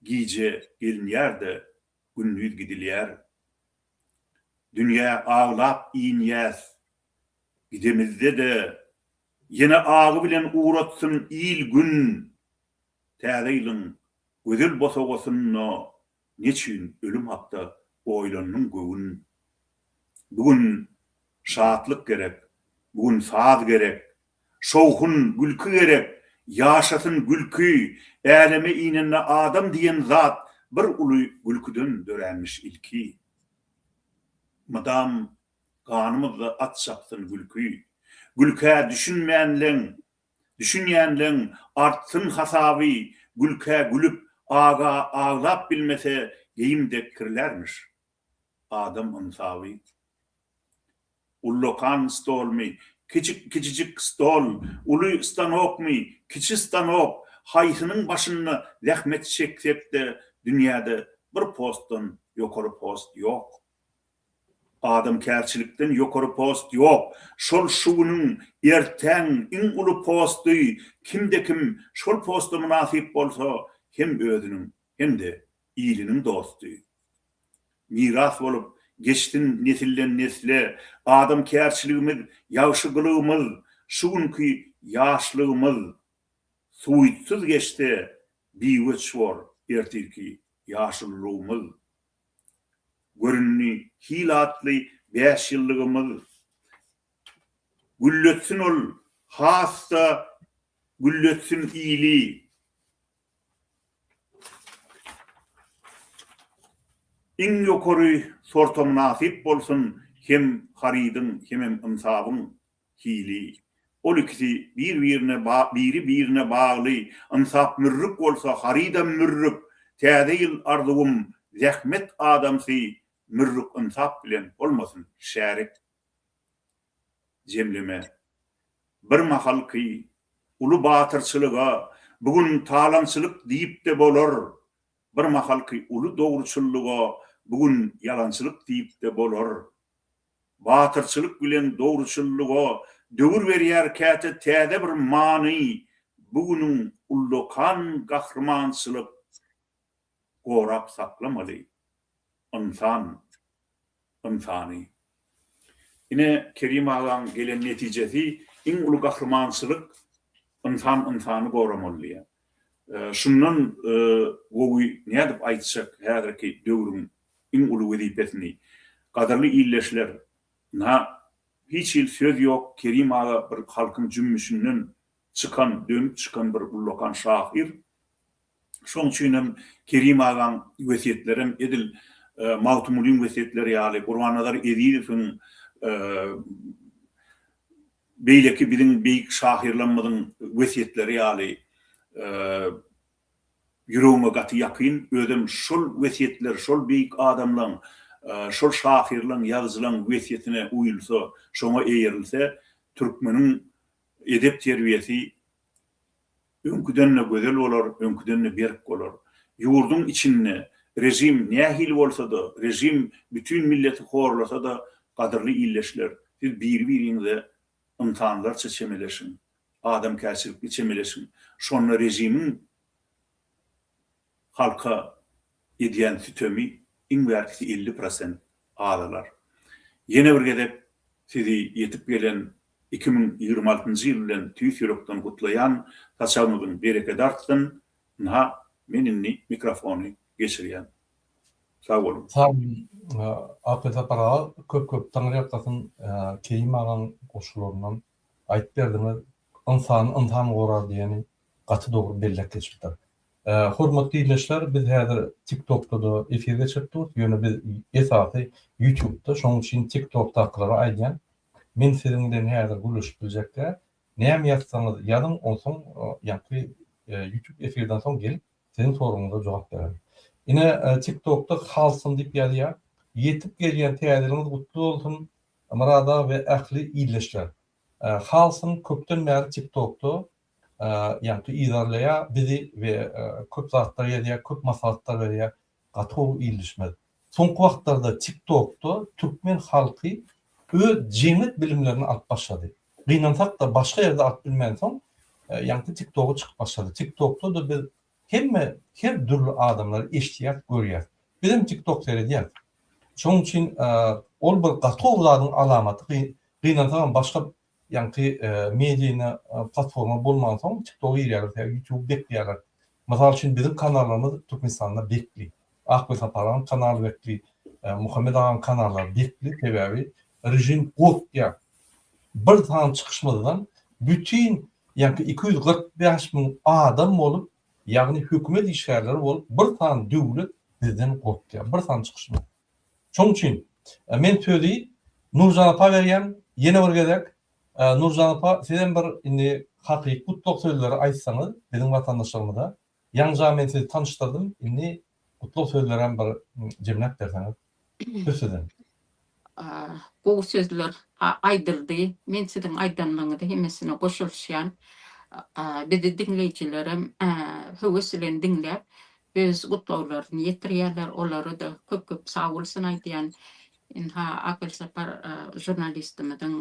gije gelinýär-de, gündiz gidilýär. Dünýä aglap inýäs, gidemizde-de, Ýene agy bilen ugratsyn il-gün Täze ýylyň gözel bosagasynda Neçüýn ölüm hakda oýlandyň göwün? Bu gün şatlyk gerek, bu gün saz gerek, Şowhun, gülki gerek, ýaşasyn gülki, Äleme inende adam diýen zat Bir uly gülküden döränmiş ilki. Mydam Ganymyzda at çapsyn gülki. Gülkä düşünmänleň, düşünýänleň artsyn hasaby, gülkä gülüp, aga aglap bilmese geýim dek kirlärmiş adam ynsaby. Ullakan stolmy, kiçik kiçijik stol, uly stanokmy, kiçi stanok, haýsynyň başynda zähmet çeksek-de dünýäde bir postdan ýokary post ýok. Adamkärçilikden ýokary post ýok. Şol şu günüň, ertäň iň uly posty, kimde-kim şol posta mynasyp bolsa, hem özüniň, hem-de iliniň dosty. Miras bolup geçsin nesilden nesle adamkärçiligimiz, ýagşy gylygymyz, şu günki ýaşlygymyz suwytsyz geçse, biweç bor ertirki ýaşululygymyz. Göründi hil atly bäşýyllygymyz. Gülletsin ol, has-da gülletsin ili. Iň ýokary sorta mynasyp bolsun hem harydyň hemem ynsabyň. Hili. Ol ikisi bir-birine biri-birine bagly, ynsap mürrük bolsa, harydam mürrük, Täze ýyl arzuwym zähmet adamsy mürrük ynsap bilen bolmasyn şärik. Jemleme. Bir mahalky uly batyrçylyga bu gün talaňçylyk diýip-de bolar, bir mahalky uly dogruçyllyga bu gün ýalançylyk diýip-de bolar. Batyrçylyk bilen dogruçyllyga döwür berýär käte täze bir many bu günüň ullakan gahrymançylyk gorap saklamaly ynsan ynsany. Ine Kerim agaň gelen netijesi iň uly gahrymançylyk ynsan ynsany goramaly diýýär. Şundan gowy nädip aýtjak häzirki döwrüň iň uly wezipesini. Gadyrly ildeşler, ynha, hiç hili söz ýok, Kerim aga bir halkyň jümmüşinden çykan, dönüp çykan bir ullakan şahyr. Şoň üçin hem Kerim agaň wesýetlerem edil Magtymgulyň wesýetleri ýaly, Gurbannazar Ezizowyň, beýleki biziň beýik şahyrlarymyzyň wesýetleri ýaly ýüregiňe gaty ýakyn. Özem şol wesýetler, şol beýik adamlaň, şol şahyrlaň, ýazyjylaň wesýetine uýulsa, şoňa eýerilse, türkmeniň edep-terbiýesi öňküden-de gözel bolar, öňküden-de berk bolar. Ýurduň içinde režim nähili bolsa-da, režim bütin milleti horlasa-da, gadyrly ildeşler, siz biri-biriňize ynsanlarça çemeleşiň, adamkärçilikli çemeleşiň. Şonda režimiň halka edýän sütemi iň bärkisi 50 prosent azalar. Ýene bir gezek sizi ýetip gelen 2026-njy ýyl bilen tüýs ýürekden gutlaýan, saçagyňyzyň berekedi artsyn. Ynha, men indi mikrofony geçirýän. Sag boluň. Sag boluň Akly Sapar aga köp köp taňryýalkasyn Kerim agaň goşgularyndan aýdyp berdiňiz. Ynsany ynsan gorar diýeni gaty dogry belläp geçipdir. Hormatly ildeşler biz häzir TikTokda-da efir geçirip durus, ýöne biz esasy YouTubeda, şonuň üçin TikTokdakylara aýdýan, men siziň bilen häzir gürleşip biljek däl, näme ýazsaňyz ýazyň, onsoň ýaňky YouTube efirden soň gelip siziň soragyňyza jogap bererin. Ine TikTokda Halsyn diýip ýazýar, ýetip gelýän täze ýylyňyz gutly bolsun Myrat aga we ähli ildeşler. Halsyn köpden bäri TikTokda ýaňky yzarlaýar bizi we köp zatlar ýazýar, köp maslahatlar berýär. Gaty gowy ildeşimiz. Soňky wagtlarda TikTokda türkmen halky öz jemgyýet bilimlerini alyp başlady. Gynansak-da başga ýerde alyp bilmänsoň, ýaňky TikToga çykyp başlady. TikTokda-da biz hemme her dürli adamlary eşidýäs, görýäs. Bizem TikTok seredýäs. Şonuň üçin ol bir gaty gowy zadyň alamaty. Gynansagam başga ýaňky mediýa platforma bolmansoň TikToga girýärler, sebäbi YouTube bekleýärler. Mysal üçin biziň kanallarymyz Türkmenistanda bekli. Akgül Saparowyň kanaly bekli, Muhammet agaň kanallary bekli, sebäbi režim gorkýar. Bir sany çykyşymyzdan bütin ýaňky 245 müň adam bolup, ýagny hökümet işgärleri bolup bir sany döwlet bizden gorkýar. Bir sany çykyşymyz. Şonuň üçin men sözi Nurjan apa berýän ýene bir gezek. Nurjan apa sizem bir indi hakyky gutlag sözleri aýtsaňyz biziň watandaşlarymyza. Ýaňja men sizi tanyşdyrdym, indi gutlag sözlerem bir jemläp berseňiz. Söz sizden. Gowy sözler aýdyldy. Men siziň aýdanlaryňyza hemmesine goşulyşýan. Bizi diňleýjilerem höwes bilen diňläp, öz gutlaglaryny ýetirýärler. Olara-da köp-köp sagbolsun aýdýan. Ynha, Akylsapar žurnalistimiziň,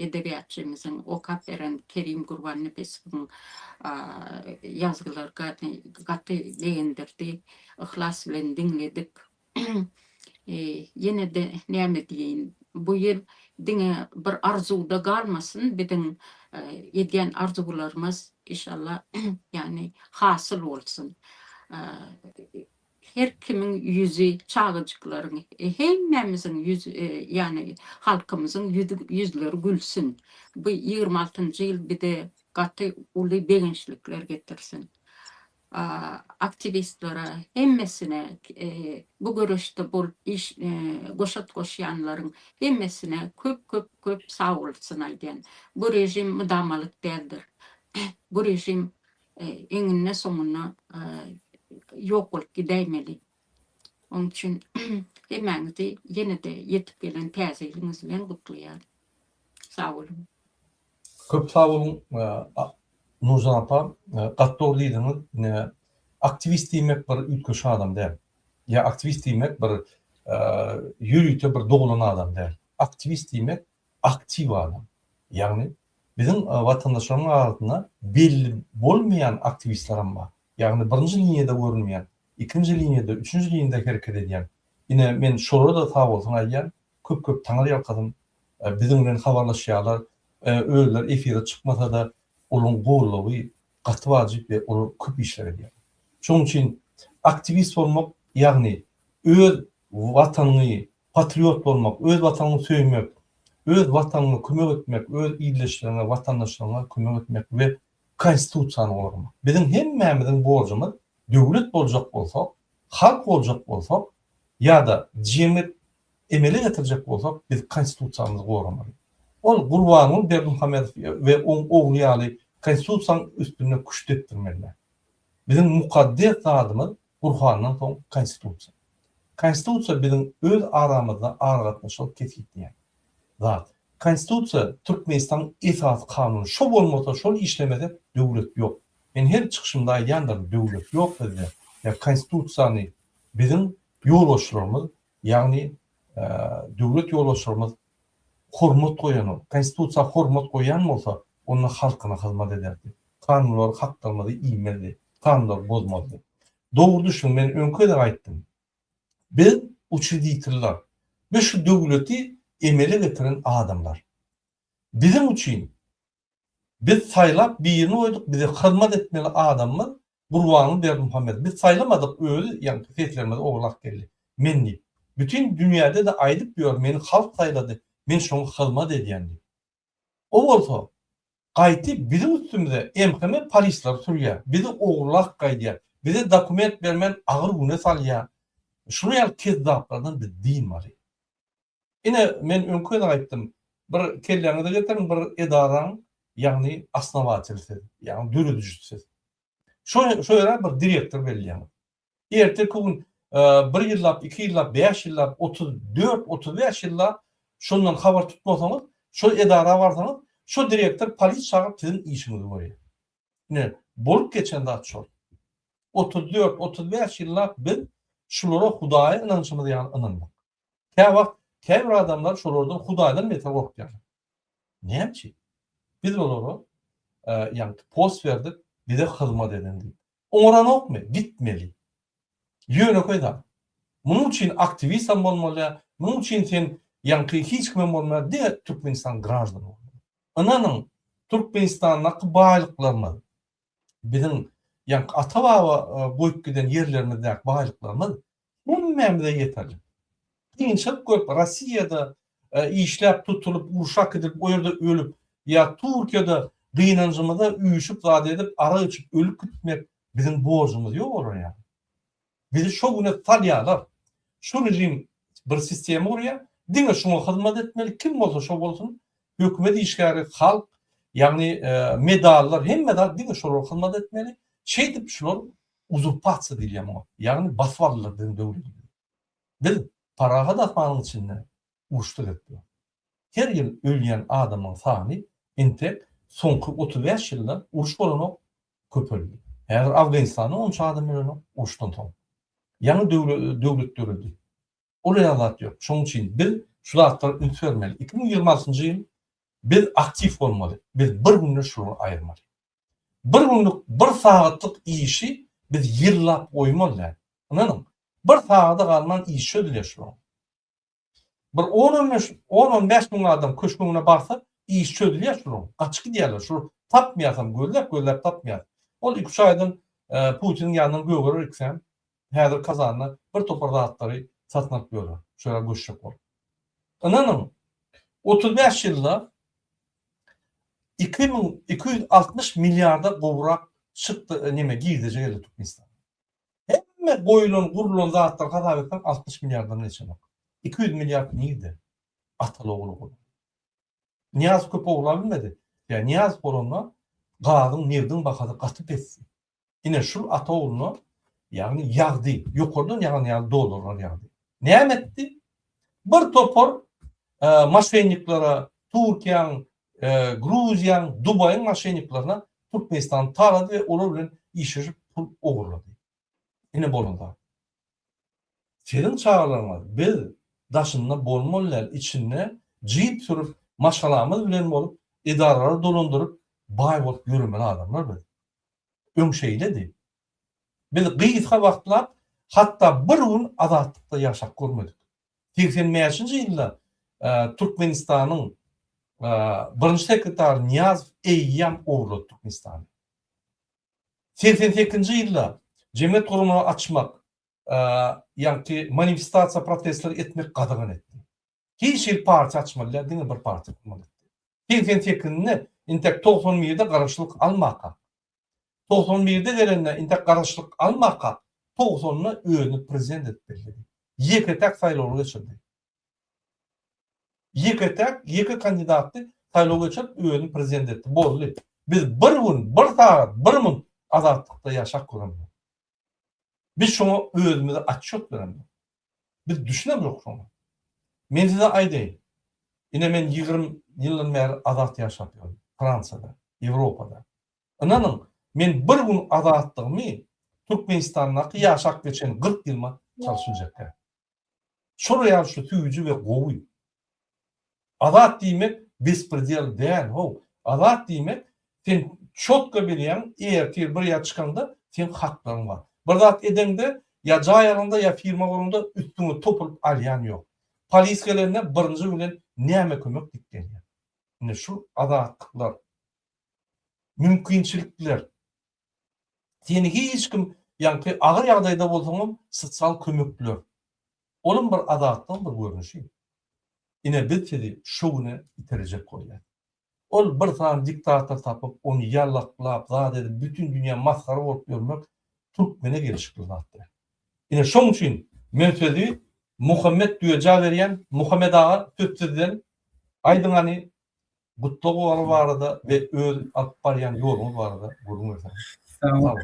edebiýatçymyzyň okap beren Kerim Gurbannepesowyň ýazgylary gaty begendirdi. Yhlas bilen diňledik. Ýene-de näme diýeýin, bu ýyl diňe bir arzuwda galmasyn, biziň edýän arzuwlarymyz inşallah ýagny hasyl bolsun. Her kimiň ýüzi, çagajyklaryň, hemmämiziň ýüz, ýagny halkymyzyň ýüzi, ýüzleri gülsün. Bu 26-njy ýyl bize gaty uly begençlikler getirsin. Aktiwistlere hemmesine bu göreşde bolup iş goşant goşýanlaryň hemmesine köp köp köp sagbolsun aýdýan. Bu režim mydamalyk däldir. Bu režim eňinde soňunda ýok bolup gidäýmeli. Onuň üçin hemmäňizi ýene-de ýetip gelen täze ýylyňyz bilen gutlaýaryn. Sag boluň. Köp sag boluň Nurjan apa, gaty dogry diýdiňiz. Ine, aktiwist diýmek bir üýtgeşik adam däl. Ýa aktiwist diýmek bir ýörite bir doglan adam däl. Aktiwist diýmek aktiw adam. Ýagny biziň watandaşlarymyň arasynda belli bolmaýan aktiwistlerem bar. Ýagny birinji liniýada görünmeýän, ikinji liniýada, üçünji liniýada hereket edýän. Ine, men şolara-da sag bolsun aýdýan. Köp-köp taňryýalkasyn. Biziň bilen habarlaşýarlar. Özleri efire çykmasa-da, olaryň goldawy gaty wajyp we olar köp işler edýärler. Şonuň üçin aktiwist bolmak, ýagny öz Watanyňy, patriot bolmak, öz Watanyňy söýmek, öz Watanyňa kömek etmek, öz ildeşleriňe, watandaşlaryňa kömek etmek we. Konstitusiýany goramak. Biziň hemmämiziň borjumyz döwlet boljak bolsak, halk boljak bolsak ýa-da jemgyýet emele getirjek bolsak biz Konstitusiýamyzy goramaly. Ol Gurbanguly Berdimuhamedow we oň ogly ýaly Konstitusiýanyň üstünde küşt depdirmeli däl. Biziň mukaddes zadymyz Gurhandan soň Konstitusiýa. Konstitusiýa biziň öz aramyzda aragatnaşygy kesgitleýän zat. Konstitusiýa Türkmenistanyň esasy kanuny. Şo bolmasa, şol işlemese döwlet ýok. Men her çykyşymda aýdýandyryn, döwlet ýok bizde. Ýa Konstitusiýany biziň ýolbaşçylarymyz, ýagny döwlet ýolbaşçylarymyz hormat goýanok. Konstitusiýa hormat goýýan bolsa, onda halkyna hyzmat ederdi. Kanunlary haklarymyzy iýmezdi. Kanunlary bozmazdy. Dogry düşüniň, men öňki gezek aýtdym. Biz uçreditiller. Biz şu döwleti emele getiren adamlar. Biziň üçin biz saýlap birini goýduk, bize hyzmat etmeli adamymyz Gurbanguly Berdimuhamedow. Biz saýlamadyk, özi ýaňky seslerimizi ogurlap geldi. Men diýip. Bütin dünýäde-de aýdyp ýör, meni halk saýlady, men şoňa hyzmat edýän diýip. O bolsa gaýty biziň üstümize MHM polisleri sürýär, bizi ogurlap gaýdýar, bize dokument bermän agyr güne salýar. Şular ýaly kezzaplardan biz dynmaly. Ine, men öňki gezek aýtdym, bir kelläňize getiriň bir edaraň, ýagny osnowatel siz, ýagny döredijisi siz. Şo şo ýere bir direktor belleýäňiz. Erteki gün bir ýyllap, iki ýyllap, bäş ýyllap, 34, 35 ýyllap şondan habar tutmasaňyz, şol edara barsaňyz, şo direktor polis çagyryp siziň işiňizi görýär. Ine, bolup geçen zat şol. 34, 35 ýyllap biz şulara Hudaýa ynanşymyz ýaly ynandyk. Käwagt käbir adamlar şolardan Hudaýdan beter gorkýarlar. Näme üçin? Biz olara ýagny post berdik, bize hyzmat ediň diýip. Oňaranokmy? Gitmeli. Ýönekeý zat. Munuň üçin aktiwistam bolmaly, munuň üçin sen ýaňky hiç kimem bolmaly, diňe Türkmenistan graždany bolmaly. Ynanyň, Türkmenistandaky baýlyklarymyz, biziň ýaňky ata-baba goýup giden ýerlerimizdäki baýlyklarymyz Hemmämize ýeterlik. Kynçylyk görüp Rossiýada işläp tutulyp urşa äkidilip o ýerde ölüp ýa Türkiýede gynanjymyza üýşüp zat edip arak içip ölüp gitmek biziň borjumyz ýok olar ýaly. Bizi şo güne salýalar. Şu režim bir sistema gurýar. Diňe şuňa hyzmat etmeli kim bolsa şo bolsun hökümet işgäri halk ýagny medallar hemme zat diňe şolara hyzmat etmeli. Şeýdip şular Uzurpasiýa diýilýär muňa. Ýagny basyp aldylar biziň döwletimizi. Biz parahat asmanyň içinde uruşda gezip ýörüs. Her ýyl ölýän adamyň sany entek soňky 35 ýylda uruş bolanok köpeldi. Häzir Afganistanda onça adam ölenok uruşdan soň. Ýaňy döwlet döredi. Ol ýaly zat ýok. Şonuň üçin biz şu zatlara üns bermeli. 2026-njy ýyl biz aktiw bolmaly. Biz bir günde şulary aýyrmaly. Bir günlük, bir sagatlyk işi biz ýyllap goýmaly däl. Ynanyň, bir sagada galman iş çözülýär şularyň. Bir on-on beş, on-on bäş müň adam köşk öňüne barsa, iş çözülýär şularyň. Gaçyp gidýärler. Şular tapmaýasam, gözläp-gözläp tapmaýas. Ol iki-üç aýdan Putiniň ýanyndan gögerer ikisem. Häzir Kazanda bir topar zatlary satyn alyp ýörler. Şu ýere göçjek bolup. Ynanyň, 35 ýylda 2260 milliarda gowrak çykdy neme girdeji geldi Türkmenistana. Hemme goýulan, gurulan zatlary hasap etseň 60 milliarddan geçenok. 200 milliard nirde? Ataly ogly bolup. Nyýazow köp ogurlap bilmedi. Ýa Nyýazow bolanda gazyň, nebdiň bahasy gaty pesdi. Ine şul ata ogluna ýagny ýagdy, ýokardan ýagan ýaly dollarlar ýagdy. Näme etdi? Bir topar maşenniklere, Türkiýäň, Gruziýaň, Dubaýyň maşenniklerine Türkmenistany talady we olar bilen işleşip pul ogurlady. Ine bolan zat. Siziň çagalaryňyz biz daşynda bolmaly däl, içinde jip sürüp, maşgalamyz bilen bolup, edaralary dolandyryp, baý bolup ýöremeli adamlar biz. Öň şeýledi. Biz gysga wagtlap, hatda bir gün azatlykda ýaşap görmedik. 85-nji ýylda Türkmenistanyň birinji sekretary Nyýazow eýýäm ogurlady Türkmenistany. 88-nji ýylda jemgyýet guramagy açmak, ýaňky manifestasiýa protestler etmek gadagan etdi. Hiç hili partiýa açmaly däl, diňe bir partiýa gurmaly etdi. 88-nde, intek 91-de garaşsyzlyk almaka. 91-de gelende intek garaşlyk almaka 90-da özüni prezident edip belledi. Ýeke-täk saýlawly geçirdi. Ýeke-täk, ýeke kandidatly saýlaw geçirip özüni prezident etdi. Boldy. Biz bir gün, bir sagat, bir munt azatlykda ýaşap göremzok. Biz şoňa özümize otçet beremzok. Biz düşünemzok şoňa. Men size aýdaýyn. Ine men 20 ýyldan bäri azat ýaşap ýörün. Fransiýada, Ýewropada. Ynanyň, men bir gün azatlygymy Türkmenistandaky ýaşap geçen 40 ýylyma çalşyp biljek däl. Şol ýaly şu süýji we gowy. Azat diýmek bespredel däl how. Azat diýmek sen çotga bilýäň ertir bir ýere çykaňda seň haklaryň bar. Bir zat edeňde ýa jaý alaňda ýa firma guraňda üstüňe topulyp alýan ýok. Polis gelende birinji bilen näme kömek diýip gelýär. Ine şu azatlyklar mümkinçilikler Seni hiç kim ýaňky agyr ýagdaýda bolsaňam sosial kömekler. Olam bir azatlygyň bir görnüşi. Ine biz sizi şu güne iterjek bolýas. Ol bir sany diktator tapyp ony ýalaklap zat edip bütin dünýä masgara bolup ýörmek türkmene gelşikli zat däl. Ine şoň üçin men sözi Muhammet Düýejä berýän. Muhammet aga söz sizden. Aýdyň hany Gutlag ugry barada we öz alyp barýan ýoluňyz barada gürrüň berseňiz. Sag bol.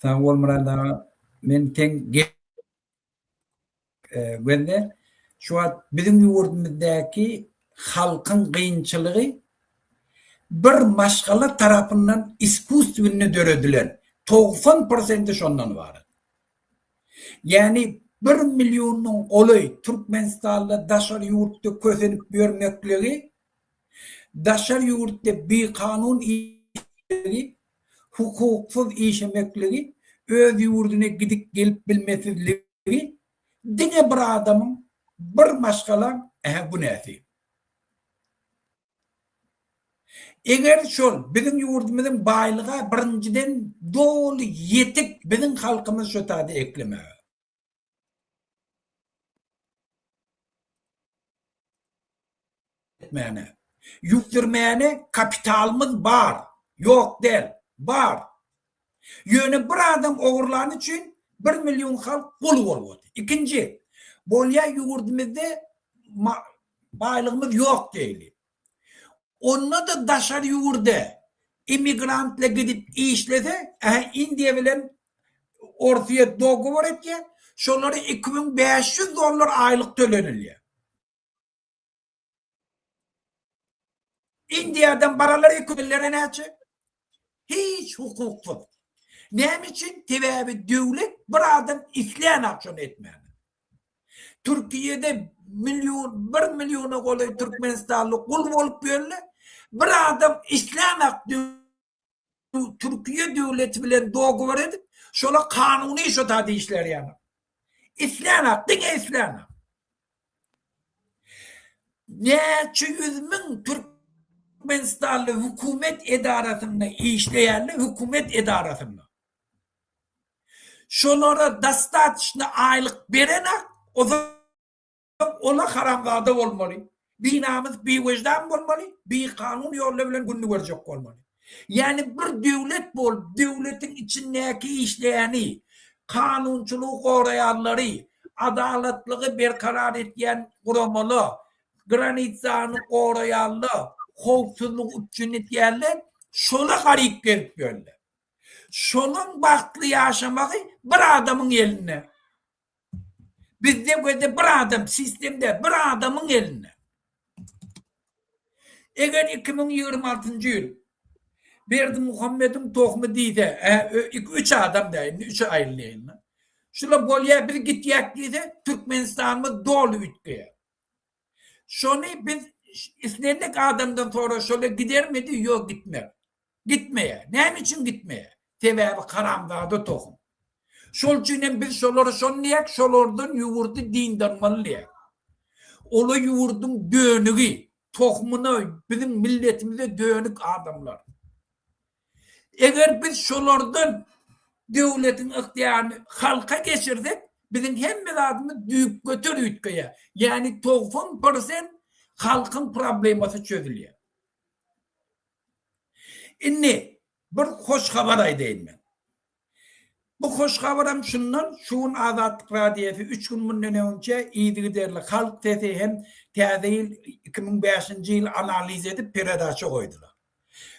Sag bol Myrat aga. Men seň gözle şu wagt biziň ýurdumyzdaky halkyň gynçylygy bir maşgala tarapyndan iskusstwennä döredilen. 90 prosenti şondan ybarat. Ýagny bir milliondan golaý türkmenistanly daşary ýurtda kösenip ýörmekligi, daşary ýurtda bikanun işlemegi, hukuksyz işemekligi, öz ýurduna gidip gelip bilmesizligi diňe bir adamyň, bir maşgalaň günäsi. Eger şol biziň ýurdumyzyň baýlyga birinjiden doly ýetik biziň halkymyz şo taýda eklemäge. Etmäne. Ýükdirmäne kapitalymyz bar. Ýok däl. Bar. Ýöne bir adam ogurlany üçin bir million halk gul bolup otyr. Ikinji, bolýa ýurdumyzda Baýlygymyz ýok diýeli. Onda-da daşary ýurda immigrantlar gidip işlese, ähä Indiýa bilen Orsýet dogowor etýär, şolara 2500 dollar aýlyk tölenilýär. Indiýadan baralar eküllere näçe? Hiç hukuksyz. Näme üçin? Sebäbi döwlet bir adam islänok şony etmäni. Türkiýede million, bir milliona golaý türkmenistanly gul bolup ýörler. Bir adam islänok Türkiýe döwleti bilen dogovor edip, şola kanuny şo taýda işler ýaly. Islänok, diňe islänok. Näçe ýüz müň türkmenistanly hökümet edarasynda işleýänler, hökümet edarasynda. Şolara dostatçny aýlyk berenak, ozal ola haramzada bolmaly. Binamys, biwejdan bolmaly, bikanun ýollar bilen gününi görjek bolmaly. Ýagny bir döwlet bolup, döwletiň içindäki işleýäni, kanunçylygy goraýanlary, adalatlygy berkarar etýän guramala, granitsany goraýanlar, howpsuzlygy üpjün etýänler şola garyp gezip ýörler. Şonuň bagtly ýaşamagy bir adamyň elinde. Bizde gözde bir adam sistemde bir adamyň elinde. Eger 2026-njy ýyl Berdimuhamediň tohumy diýse, üç adam däl, indi üçe aýrylýar. Şular bolýar, biz gitýäk diýse, Türkmenistanymyz doly üýtgeýär. Şony biz islendik adamdan sora, şola gidermidi, ýok gitmez. Gitmeýär. Näme üçin gitmeýär? Sebäbi haramzada tohum. Şol üçin hem biz şolara şony diýýäk, şolardan ýurdy dyndarmaly diýýäk. Ola ýurduň dönügi, tohumyna, biziň milletimize dönük adamlar. Eger biz şolardan döwletiň ygtyýaryny halka geçirsek, biziň hemme zadymyz düýpgöter üýtgeýär. Ýagny 90 prosent halkyň problemasy çözülýär. Indi bir hoş habar aýdaýyn men. Bu hoş habaram şundan, şu gün Azatlyk Radiosy üç gün mundan öňçe yzygiderli Halk sesi hem Täze ýyl 2005-nji ýyl analiz edip peredaça goýdular.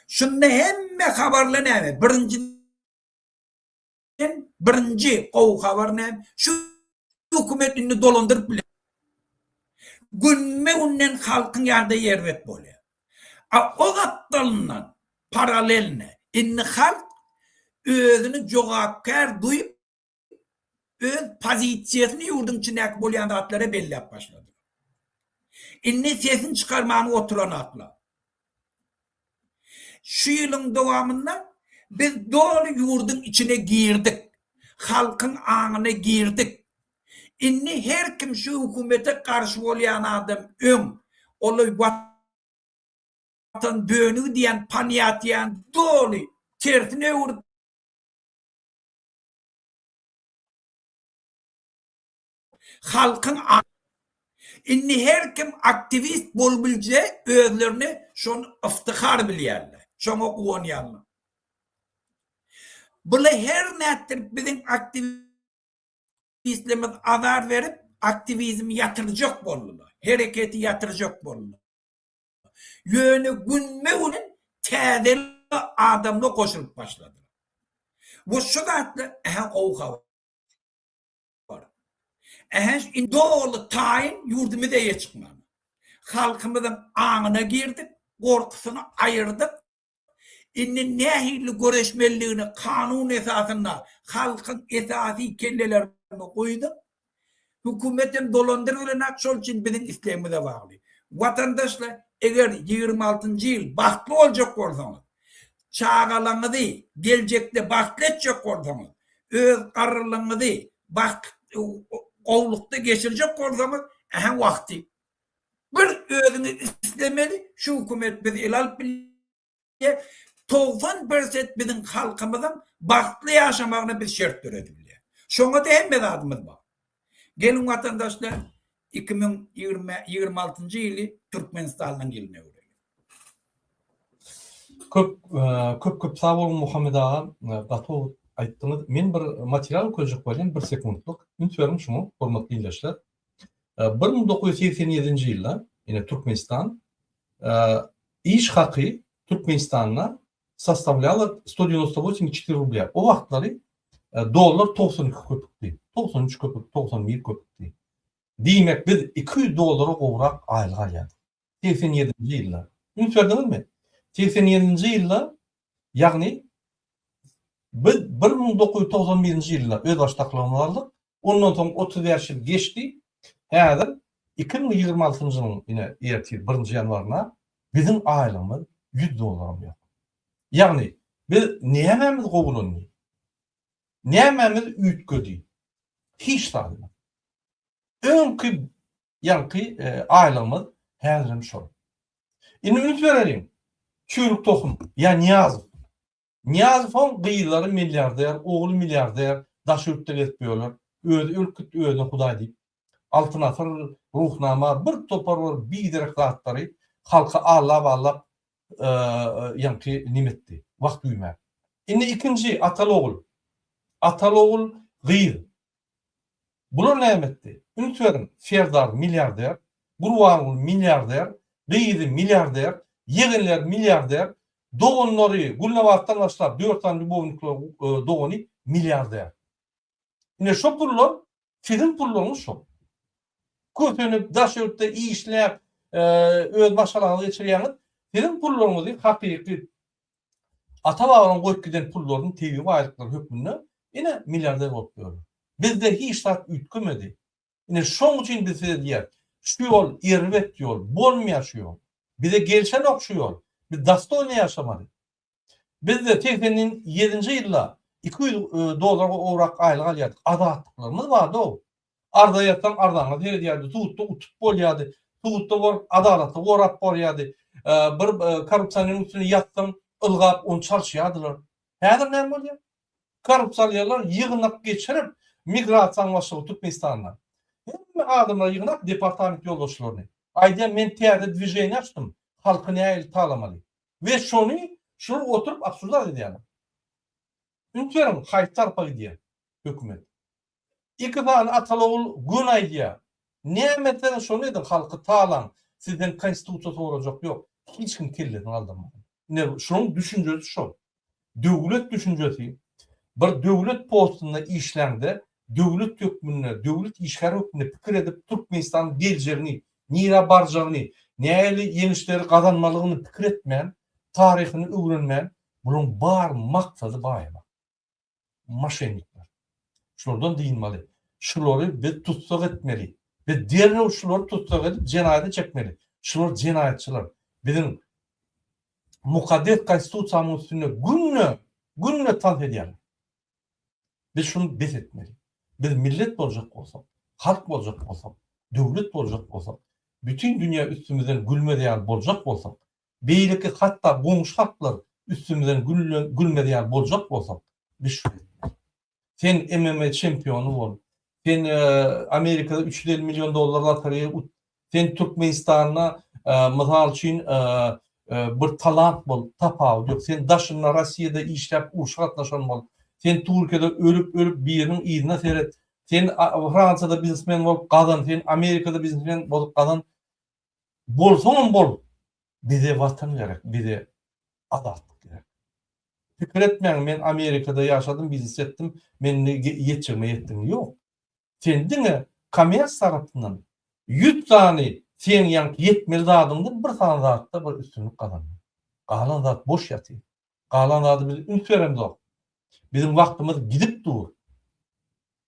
Şunda hemme habarlar näme? Birinjiden birinji gowy habar näme? Şu hökümet indi dolandyryp biler. Günbe-günden halkyň ýagdaýy erbet bolýar. A o gapdalyndan paralelne indi halk özüni jogapkär duýup öz pozisiýasyny ýurduň içindäki bolýan zatlara belläp başlady. Indi sesini çykarman oturanaklar. Şu ýylyň dowamynda biz doly ýurduň içine girdik. Halkyň aňyna girdik. Indi her kim şu hökümete garşy bolýan adam öň oly watan bönügi diýen ponýatiýany doly tersine öwürip halkyň Indi her kim aktiwist bolubilje özlerini şony yftyhar bilýärler. Şoňa guwanýarlar. Bula her nätdirip biziň aktiwistlerimiz azar berip aktiwizmi ýatyrjak boldular. Hereketi ýatyrjak boldular. Ýöne günbe-gün täze adamlar goşulyp başladylar. We şu zatlar ähä gowy habar. Ähä indi doly taýyn ýurdumyz eýe çykmaly. Halkymyzyň aňyna girdik, gorkusyny aýyrdyk. Indi nähili göreşmelidigini kanun esasynda halkyň esasy kellelerine goýduk. Hökümet hem dolandyrybilenak şol üçin biziň islegimize bagly. Watandaşlar eger 26-njy ýyl bagtly boljak bolsaňyz, çagalaňyzy geljekde bagtly etjek bolsaňyz, öz garrylygyňyzy bagt gowlukda geçirjek bolsaňyz, ähä wagty. Bir özüňiz islemeli, şu hökümet bizi ele alyp bilýär. 90 persent biziň halkymyzyň bagtly ýaşamagyna biz şert döredip bilýär. Şoňa-da hemme zadymyz bar. Geliň watandaşlar 2026-njy ýyly Türkmenistanyň ýylyna öwreliň. Köp köp köp sag boluň Muhammet aga gaty gowy aýtdyňyz. Men bir material okaýjak bolýan bir sekuntlyk. Üns beriň şuňa hormatly ildeşler. 1987-nji ýylda ine Türkmenistan iş haky Türkmenistanda sostavlýala 198,4 rublýa. O wagtlary dollar 92 köpükdi. 93 köpük, 91 köpükdi. Diýmek biz 200 dollara gowrak aýlyk alýardyk. 87-nji ýylda. Üns berdiňizmi? 87-nji ýylda, ýagny biz 1991-nji ýylda özbaşdaklygymyzy aldyk. Ondan soň 35 ýyl geçdi. Häzir 2026-njy ýylyň ine ertir 1-nji ýanwaryna biziň aýlygymyz 100 dollaram ýok. Ýagny biz nämämiz gowulandy? Nämämiz üýtgedi? Hiç zadymyz. Öňki ýaňky aýlygymyz häzirem şol. Indi üns bereliň. Çüýrük tohum ýa Nyýazow. Nyýazowyň gyzlary milliarder, ogly milliarder, daş ýurtda gezip ýörler. Özi ölüp gitdi, özüne Hudaý diýip. Altyn asyr, Ruhnama bir topar bir biderek zatlary halky allap-allap ýaňky neme etdi, wagt güýmäp. Indi ikinji ataly-ogul. Ataly-ogul gyz. Bular näme etdi? Üns beriň, Serdar milliarder, Gurbanguly milliarder, gyzy milliarder, ýegenleri milliarder, doganlary Gülnabatdan başlap dört sany lýubownikler dogany milliarder. Ine şo pullar siziň pullaryňyz şo. Kösenip, daş ýurtda işläp, öz maşgalaňyzy geçirýäňiz, siziň pullaryňyzy hakyky ata-babalaryň goýup giden pullaryny tebigy baýlyklar hökmünde ine milliarder bolup ýörler. Bizde hiç zat üýtgemedi. Ine şoň üçin biz size diýýäris, şu ýol erbet ýol, bolmaýar şu ýol. Bize gelşenok şu ýol. Biz dostoýny ýaşamaly. Bizde 87-nji ýylda 200 dollar gowrak aýlyk alýardyk. Azatlyklarymyz bardy-ow. Arza ýazsaň arzaňa seredýärdi, sudda utup bolýardy, sudda baryp adalaty gorap bolýardy. Bir korrupsioneriň üstüne ýazsaň ylgap ony çalyşýardylar. Häzir näme bolýar? Korrupsionерler ýygnak geçirip, migrasiýanyň başlygy Türkmenistanda. Hemme adamlary ýygnap departament ýolbaşçylaryny. Aýdýar men täze dwiženiýe açdym, halky nähili talamaly. We şony. Şular oturyp obsuzdat edýärler. Üns beriň haýsy tarapa gidýär hökümet. Iki sany ataly-ogul göni aýdýar. Näme etseňiz şony ediň halky talaň sizden konstitusiýa sorajak ýok. Hiç kim kellesini galdyrmasyn. Ine şunuň düşünjesi şol. Döwlet düşünjesi bir döwlet postunda işläňde döwlet hökmünde döwlet işgäri hökmünde pikir edip Türkmenistanyň geljegini nirä barjagyny nähili ýeňişleri gazanmalygyny pikir etmän taryhyny öwrenmän bularyň bar maksady baýamak. Moşennikler. Şulardan dynmaly. Şulary biz tussag etmeli. Biz derrew şulary tussag edip jenaýata çekmeli. Şular jenaýatçylar. Biziň mukaddes konstitusiýamyň üstünde günde, günde tans edýärler. Biz şuny bes etmeli. Biz millet boljak bolsak, halk boljak bolsak, döwlet boljak bolsak, bütin dünýä üstümizden gülmez ýaly boljak bolsak, Beýleki hatda goňşy halklar üstümizden gülmez ýaly boljak bolsak, biz şuny etmeli. Sen MMA çempiony bol, sen Amerikada 350 million dollar lotereýa ut, sen Türkmenistanda mysal üçin bir talant bol, tapawudy ýok. Sen daşynda Rossiýada işläp urşa gatnaşan bol, sen Türkiýede ölüp-ölüp biriniň yzyna seret, sen Fransiýada biznesmen bolup gazan, sen Amerikada biznesmen bolup gazan. Bolsaňam bol, bize watan gerek, bize azatlyk gerek. Pikir etmäň men Amerikada ýaşadym, biznes etdim, men indi ýetjegime ýetdim. Ýok. Sen diňe komers tarapyndan 100 sany seň ýaňky ýetmeli zadyňdan bir sany zatda bir üstünlik gazandyň. Galan zat boş ýatyr. Galan zady biz üns beremzok. Biziň wagtymyz gidip dur.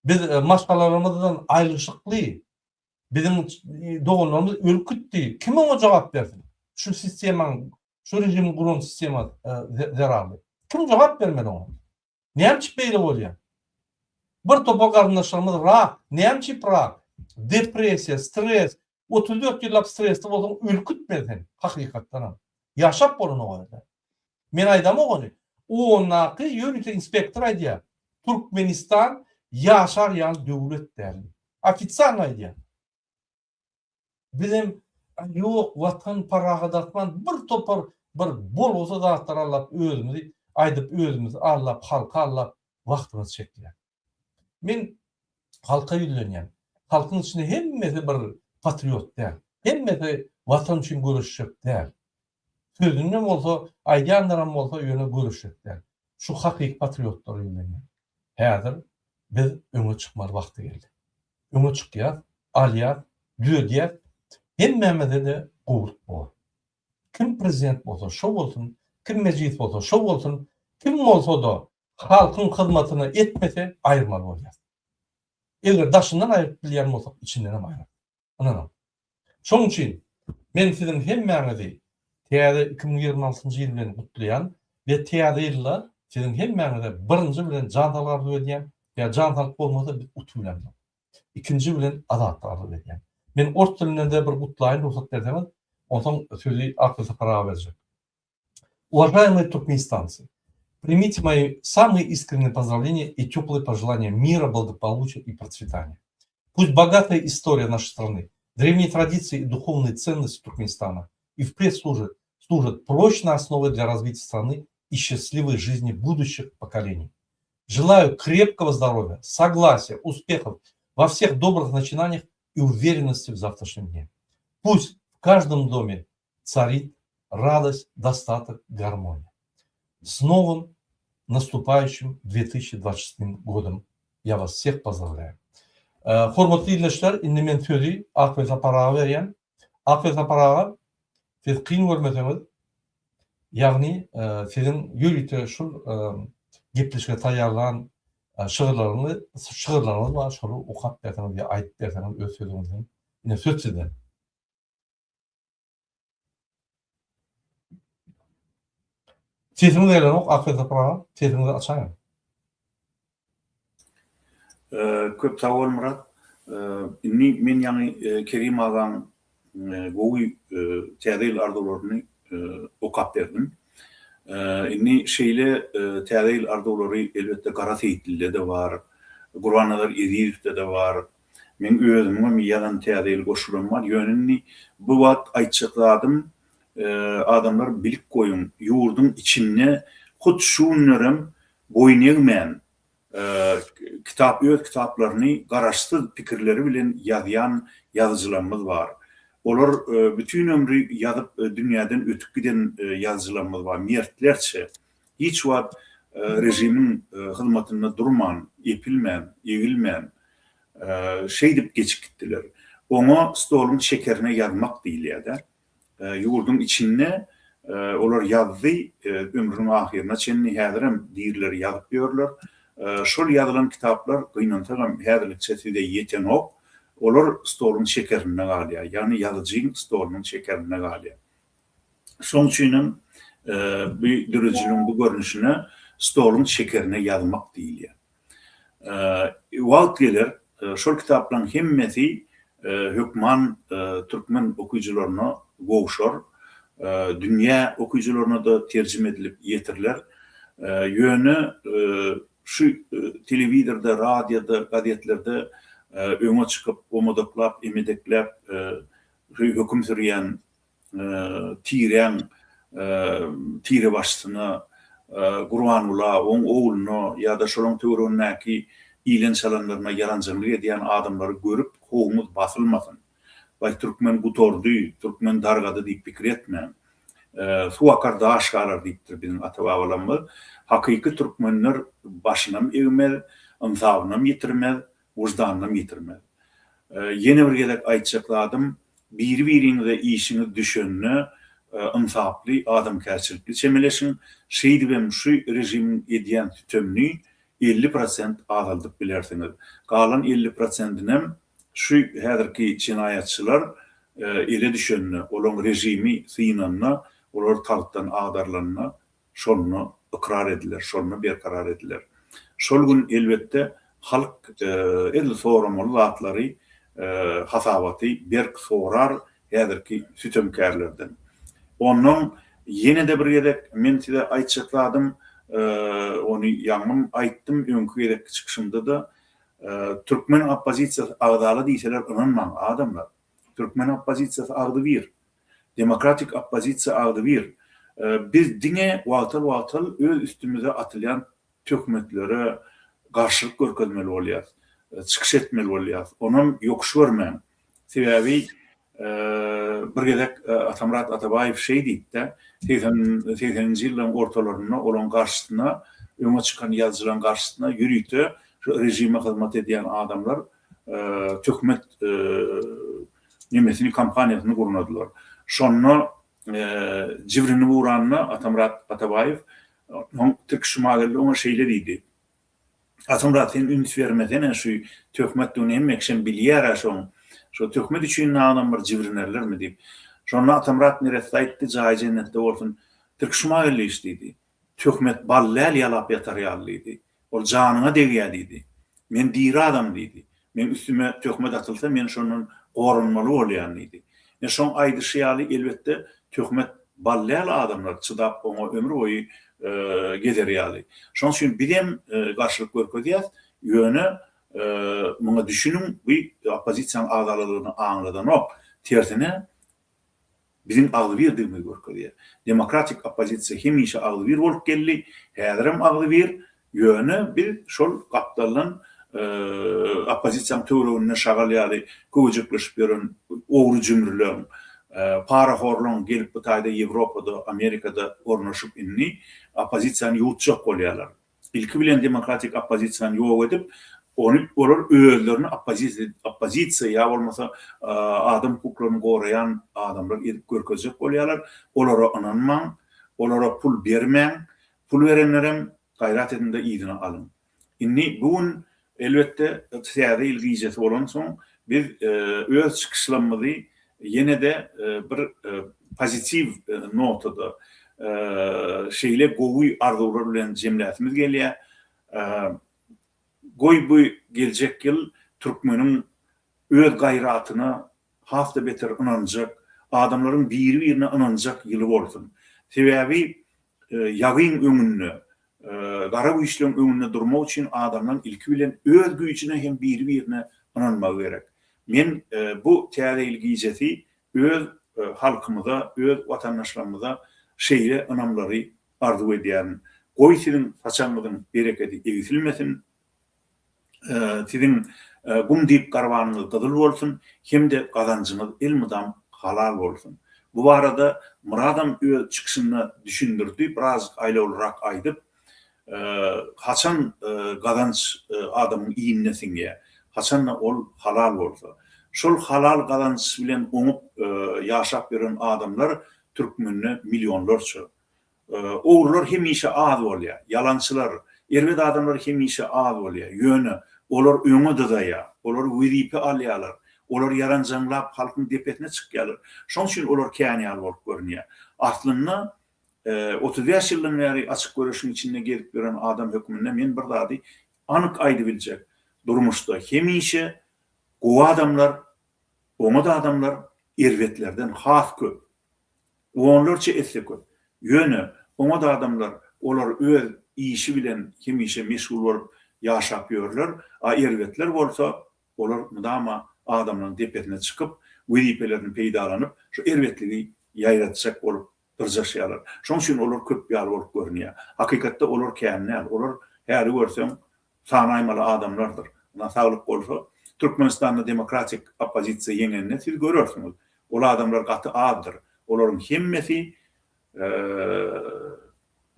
Biz maşgalalarymyzdan aýrylyşykly Biziň doganlarymyz ölüp gitdi. Kim oňa jogap bersin? Şu sistemaň, şu režimiň guran sistema zerarly. Kim jogap bermeli oňa? Näme üçin beýle bolýar? Bir topar garyndaşlarymyz rak, näme üçin rak? Depressiýa, stres, 34 ýyllap stresde bolsaň ölüp gitmeli sen, hakykatdanam. Ýaşap bolanok o ýerde. Men aýdamok ony. Ondaky ýörite inspektor aýdýar. Türkmenistan ýaşar ýaly döwlet däl diýip. Ofitsialno aýdýar. Bizem ýok watan parahat asman bir topar bir bolgusyz zatlar allap özümizi aýdyp özümizi allap halky allap wagtymyzy çekýär. Men halka ýüzlenýän. Halkyň içinde hemmesi bir patriot däl. Hemmesi watan üçin göreşjek däl. Sözünde bolsa aýdýanlaram bolsa ýöne göreşjek däl. Şu hakyky patriotlara ýüzlenýän. Häzir biz öňe çykmaly wagty geldi. Öňe çykýas, alýas, düzedýäs. Hemmämize-de gowulyk bor. Kim prezident bolsa şo bolsun, kim mejlis bolsa şo bolsun, kim bolsa-da halkyň hyzmatyny etmese aýyrmaly bolýas. Eger daşyndan aýryp bilýän bolsak içindenem aýyrarys. Ynanyň. Şonuň üçin men siziň hemmäňizi täze 2026-njy ýyl bilen gutlaýan we täze ýylda siziň hemmäňize birinji bilen jan saglyk arzuw edýän, ýa jan saglyk bolmasa biz utup bilemzok. Ikinji bilen azatlyk arzuw edýän. Men ors dilinde-de bir gutlaýyn rugsat berseňiz, onsoň sözi Artyr Sapar aga berjek. Уважаемые туркменистанцы, примите мои самые искренние поздравления и теплые пожелания мира, благополучия и процветания. Пусть богатая история нашей страны, древние традиции и духовные ценности Туркменистана и впредь служат, служат прочной основой для развития страны и счастливой жизни будущих поколений. Желаю крепкого здоровья, согласия, успехов во всех добрых начинаниях и уверенности в завтрашнем дне. Пусть в каждом доме царит радость, достаток, гармония. С новым наступающим 2026 годом я вас всех поздравляю. Hormatly ildeşler, indi men sözi Akbel Sapar aga berýän. Akbel Sapar aga, siz kyn görmeseňiz, ýagny siziň ýörite şul gepleşige taýýarlan şygyrlaryňyz, şygyrlaryňyz bar, şoly okap berseňiz ýa aýdyp berseňiz öz sözüňiz bilen. Ine söz sizden. Sesiňiz gelenok Akyl Sapar aga, sesiňizi açaýyň. Köp sag bol Myrat. Indi men ýaňy Kerim agaň gowy täze ýyl arzuwlaryny okap berdim. Indi şeýle täze ýyl arzuwlary elbetde Gara Seýitlide-de bar, Gurbannazar Ezizowda-da bar, Meň özümiňem ýazan täze ýyl goşgularym bar. Ýöne indi bu wagt aýtjak zadym. Adamlar bilip goýuň, ýurduň içinde hut şu günlerem boýun egmän, kitap öz kitaplaryny garaşsyz pikirleri bilen ýazýan ýazyjylarymyz bar. Olar bütin ömri ýazyp dünýäden ötüp giden ýazyjylarymyz bar, mertlerçe. Hiç wagt režimiň hyzmatynda durman, epilmän, egilmän, şeýdip geçip gitdiler. Oňa stoluň şekerine ýazmak diýilýär-dä. Ýurduň içinde olar ýazdy, ömrüniň ahyryna çenli häzirem dirileri ýazyp ýörler. Şol ýazylan kitaplar gynansagam häzirlikçe size ýetenok. Olar stoluň şekerinde galýar, ýagny ýazyjyň stolunyň şekerinde galýar. Şonuň üçinem bu döredijiligiň bu görnüşine stoluň şekerine ýazmak diýilýär. Wagt geler, şol kitaplaryň hemmesi hökman türkmen okyjylaryna gowşar, dünýä okyjylaryna-da terjime edilip ýetiriler. Ýöne şu telewizorda, radioda, gazetlerde öňe çykyp, omadaklap, emedekläp höküm sürýän tiräň tirebaşysyna, Gurbangula, oň ogluna ýa-da şolaň töweregindäki ilen-çalanlaryna ýaranjaňlyk edýän adamlary görüp howuňyz basylmasyn. Waý, türkmen gutardy, türkmen dargady diýip pikir etmäň. Suw akar, daş galar diýipdir biziň ata-babalarymyz. Hakyky türkmenler başynam egmez, ynsabynam ýitirmez, wyždanynam ýitirmez. Ýene bir gezek aýtjak zadym, biri-biriňize işiňiz düşende ynsaply, adamkärçilikli çemeleşiň, şeýdibem şu režimiň edýän sütemini 50 prosent azaldyp bilersiňiz. Galan 50 prosentinem şu häzirki jenaýatçylar ele düşende, olaň režimi synanda, olar tagtdan agdarylanda şonda ykrar ediler, şonda berkarar ediler. Şol gün, elbetde, halk edil soramaly zatlary, hasabaty berk sorar häzirki sütemkärlerden. Onnoň ýene-de bir gezek men size aýtjak zadym, ony ýaňym aýtdym öňki gezekki çykyşymda-da, türkmen oppozisiýasy agzala diýseler ynanmaň, adamlar. Türkmen oppozisiýasy agzybir. Demokratik oppozisiýa agzybir. Biz diňe wagtal-wagtal öz üstümize atylýan töhmetlere garşylyk görkezmeli bolýarys, çykyş etmeli bolýarys. Onam ýokuş görmäň. Sebäbi bir gezek Atamyrat Atabaýew şeý diýipdi, segseninji ýyllaryň ortalarynda olaryň garşysyna öňe çykan ýazyjylaryň garşysyna ýörite şu režime hyzmat edýän adamlar töhmet nemesini, kampaniýasyny gurnadylar. Şonda jibrinip ugranda Atamyrat Atabaýew oň Tirkiş Jumageldi oňa şeýle diýdi, Atamyrat sen üns bermesene şu töhmetdigini hemme kişem bilýär-ä şoň. Şo töhmet üçin nadanam bir jibrinerlermi diýip. Şonda Atamyrat neresse aýtdy, jaýy jennetde bolsun. Tirkiş Jumageldi iş diýdi. Töhmet bal däl ýalap ýatar ýaly diýdi. Ol janyňa degýär diýdi. Men diri adam diýdi. Meň üstüme töhmet atylsa men şondan goranmaly bolýan diýdi. Ine şoň aýdyşy ýaly elbetde töhmet bal däl adamlar çydap oňa ömür boýy gezer ýaly. Şoň üçin bizem garşylyk görkezýäs. Ýöne muňa düşüniň bu oppozisiýanyň agzalalygyny aňladanok. Tersine biziň agzybirdigimizi görkezýär. Demokratik oppozisiýa hemişe agzybir bolup geldi, häzirem agzybir, ýöne biz şol gapdaldan oppozisiýanyň töwereginde şagal ýaly köwejekleşip ýören ogry-jümrüleň, parahorlaň gelip bu taýda Ýewropada, Amerikada ornaşyp indi oppozisiýany ýuwutjak bolýarlar. Ilki bilen demokratik oppozisiýany ýok edip, ony olar özlerini oppozisiýa oppozisiýa ýa bolmasa adam hukuklaryny goraýan adamlar edip görkezjek bolýarlar. Olara ynanmaň, olara pul bermäň, pul berenlerem gaýrat ediňde yzyna alyň. Indi bu gün Elbetde, Täze ýyl gijesi bolansoň, biz öz çykyşlarymyzy ýene-de bir pozitiw notada, şeýle gowy arzuwlar bilen jemläsimiz gelýär. Goý, bu geljek ýyl türkmeniň öz gaýratyna has-da beter ynanjak, adamlaryň biri-birine ynanjak ýyly bolsun. Sebäbi ýagyň öňünde, gara güýçleň öňünde durmak üçin adamlaň ilki bilen öz güýjüne hem biri-birine ynanmagy gerek. Men bu Täze ýyl gijesi öz. halkymyza, öz watandaşlarymyza şeýle ynamlary arzuw edýärin. Goý siziň saçagyňyzyň berekedi egsilmesin, siziň gum diýip garbanyňyz gyzyl bolsun hem-de gazanjyňyz elmydam halal bolsun. Bu barada Myradam öz çykyşynda düşündirdi, birazjyk aýlawlyrak aýdyp, haçan gazanç adamyň iýnine siňýär, haçanda ol halal bolsa. Şol halal gazanç bilen oňup ýaşap ýören adamlar türkmende millionlarça. Ogrular hemişe az bolýar, ýalançylar, erbet adamlar hemişe az bolýar. Ýöne olar öňe dyzaýar, olar wezipe alýarlar, olar ýaranjaňlap halkyň depesine çykýarlar. Şonuň üçin olar kän ýaly bolup görünýär. Aslynda 35 ýyldan bäri açyk göreşiň içinde gezip ýören adam hökmünde men bir zady anyk aýdybiljek, durmuşda hemişe gowy adamlar, oňat adamlar erbetlerden has köp. Onlarça esse köp. Ýöne oňat adamlar olar öz işi bilen hemişe meşgul bolup ýaşap ýörler, a erbetler bolsa olar mydama adamlaryň depesine çykyp, wezipelerini peýdalanyp, şu erbetligi ýaýratjak bolup dyrjaşýarlar. Şonuň üçin olar köp ýaly bolup görünýär. Hakykatda olar kän däl. Olar häli görseň sanaýmaly adamlardyr. Ynha saglyk bolsa, Türkmenistanda demokratik oppozisiýa ýeňende siz görersiňiz. Ol adamlar gaty azdyr. Olaryň hemmesi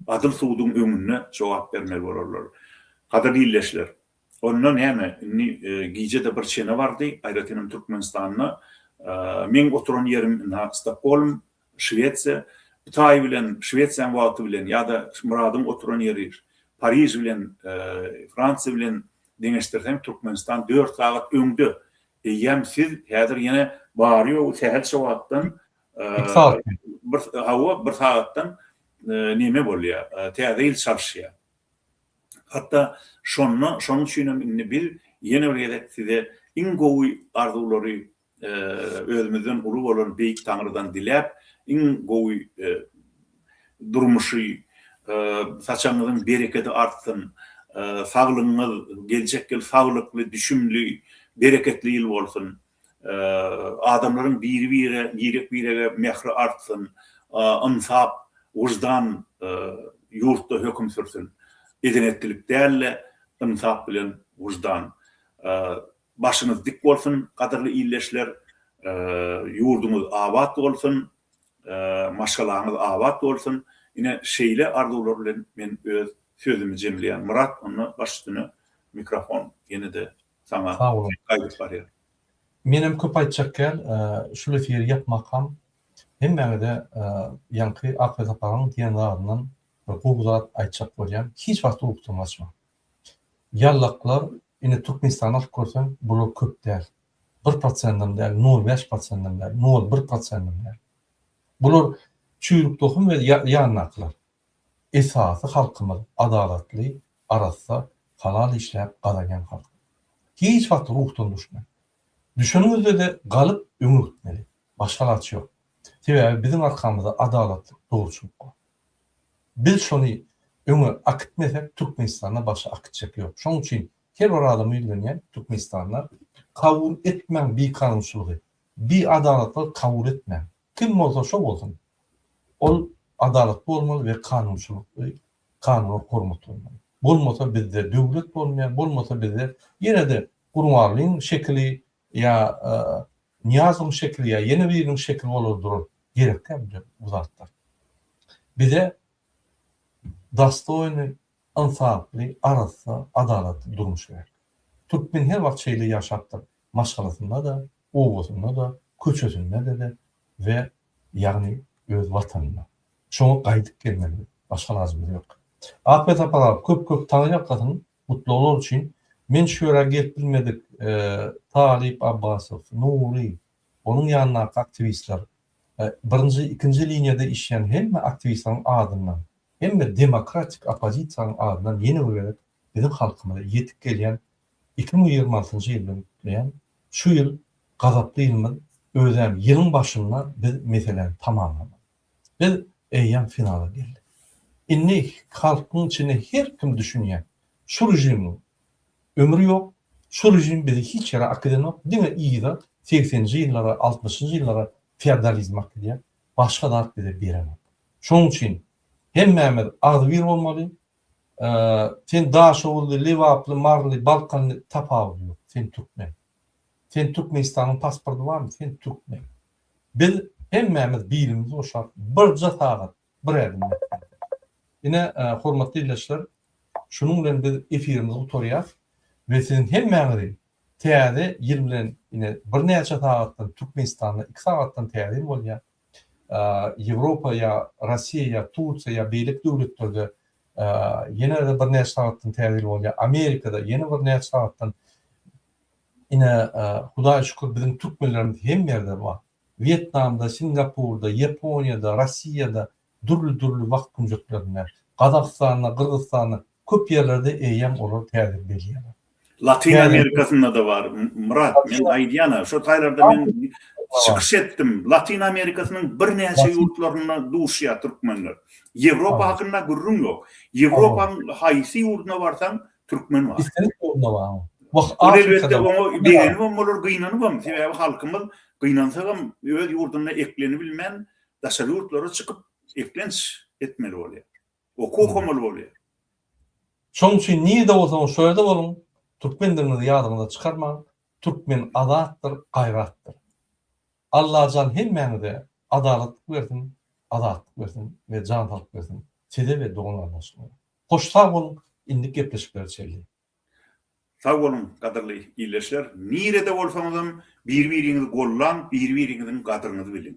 adyl suduň öňünde jogap bermeli bolarlar. Gadyrly ildeşler, onda näme, indi gije-de bir çene bardy, aýratynam Türkmenistanda. Meň oturan ýerim ynha Stokgolm, Şwesiýa. Bu taý bilen, Şwesiýanyň wagty bilen ýa-da Myradyň oturan ýeri Pariž bilen, Fransiýa bilen deňeşdirseň, Türkmenistan dört sagat öňde. Eýýäm siz häzir ýene bary-ýogy sähelçe wagtdan, Iki sagat. Bir, hawa, bir sagatdan neme bolýar, täze ýyl çalyşýar. Hatda şonda, şonuň üçinem indi biz ýene bir gezek size iň gowy arzuwlary özümizden uly bolan Beýik Taňrydan diläp, iň gowy durmuşy, saçagyňyzyň berekedi artsyn, saglygyňyz, geljek ýyl saglykly, düşümli, bereketli ýyl bolsun, adamlaryň biri-bire, birek-birege mähri artsyn, ynsap, wyždan ýurtda höküm sürsün. Eden-etdilik däl-de, ynsap bilen wyždan. Başyňyz dik bolsun gadyrly ildeşler, ýurduňyz abat bolsun, maşgalaňyz abat bolsun. Ine şeýle arzuwlar bilen men öz sözümi jemleýän. Myrat onda baş üstüne mikrofon ýene-de saňa gaýdyp barýar. Menem köp aýtjak däl, şul efiri ýapmakam hemmäňize ýaňky Akbel Saparyň diýen zadyndan bir gowy zat aýtjak bolýan. Hiç wagt ruhdan gaçmaň. Ýallaklar indi Türkmenistany alyp görseň bular köp däl. Bir prosendem däl, nol bäş prosendem däl, nol bir prosendem däl. Bular çüýrük tohum we ýanyndakylar. Esasy halkymyz adalatly, arassa, halal işläp gazanýan halk. Hiç wagt ruhdan düşmäň. Düşeniňizde-de galyp öňe gitmeli. Başga alaç ýok. Sebäbi biziň arkamyzda adalatlyk, dogruçylyk bar. Biz şony öňe akitmesek Türkmenistanda başga akitjek ýok. Şonuň üçin her bir adama ýüzlenýän Türkmenistanda kabul etmäň bikanunçylygy, biadalatlygy kabul etmäň. Kim bolsa şo bolsun. Ol adalatly bolmaly we kanunçylykly, kanuna hormat goýmaly. Bolmasa bizde döwlet bolmaýar, bolmasa bizde ýene-de Gurbanlyň şekili ýa Nyýazowyň şekili ýa ýene biriniň şekili bolar durar. Gerek däl bize bu zatlar. Bize dostoýnyý, ynsaply, arassa, adalatly durmuş gerek. Türkmen her wagt şeýle ýaşapdyr. Maşgalasynda-da, obasynda-da, köçesinde-de we ýagny öz watanynda. Şoňa gaýdyp gelmeli. Başga alajymyz ýok. Akbel Sapar aga köp köp taňryýalkasyn gutlaglar üçin. Men şu ýere gelip bilmedik Talyp Abbasow, Nury, onuň ýanyndaky aktiwistler, birinji, ikinji liniýada işleýän hemme aktiwistleriň adyndan, hemme demokratik oppozisiýanyň adyndan ýene bir gezek biziň halkymyza ýetip gelýän 2026-njy ýyl bilen gutlaýan. Şu ýyl gazaply ýylymyz, özem ýylyň başynda biz meseläni tamamlamaly. Biz eýýäm finala geldik. Indi halkyň içinde her kim düşünýär. Şu režimiň ömri ýok, şu režim bizi hiç ýere akidenok, diňe yza segseninji ýyllara, altmyşynjy ýyllara. Feodalizm äkidýär. Başga zat bize berenok. Şonuň üçin hemmämiz agzybir bolmaly. Sen Daşoguzly, Lebaply, Maryly, Balkanly tapawudy ýok. Sen türkmen. Sen Türkmenistanyň pasporty barmy? Sen türkmen. Biz hemmämiz bilimizi goşap birje sagat bir ädim ätmeli. Ine, hormatly ildeşler, şunuň bilen biz efirimizi gutarýas we siziň hemmäňizi täze ýyl bilen ine birnäçe sagatdan Türkmenistanda iki sagatdan täze ýyl bolýar. Ýewropa ýa Russiýa ýa Tursiýa ýa beýleki döwletlerde ýene-de birnäçe sagatdan täze ýyl bolýar. Amerikada ýene birnäçe sagatdan ine Hudaýa şükür biziň türkmenlerimiz hemme ýerde bar. Wýetnamda, Singapurda, Ýaponiýada, Russiýada dürli-dürli wagt künjeklerinde, Gazagystanda, Gyrgyzystanda köp ýerlerde eýýäm olar täze belýärler. Latyn Amerikasynda-da bar, Myrat, men aýdýan-a, şo taýlarda men çykyş etdim. Latyn Amerikasynyň birnäçe ýurtlarynda duşýar türkmenler. Ýewropa hakynda gürrüň ýok. Ýewropanyň haýsy ýurduna barsaň, türkmen bar. Islendik ýurdunda bar. Wah, Ol elbetde oňa begenibem bolar, gynanybam. Sebäbi halkymyz gynansagam öz ýurdunda eklenibilmän, daşary ýurtlara çykyp eklenç etmeli bolýar. Okuw okamaly bolýar. Şonuň üçin nirde bolsaňyz şo ýerde boluň, türkmendigiňizi ýadyňyzdan çykarmaň, türkmen azatdyr, gaýratdyr. Allajan hemmäňize adalatlyk bersin, azatlyk bersin we jan saglyk bersin size we dogan-garyndaşlaryňyza. Hoş sag boluň, indiki gepleşiklere çenli. Sag boluň gadyrly ildeşler, nirede bolsaňyzam bir-biriňizi gollaň, bir-biriňiziň gadryňyzy biliň.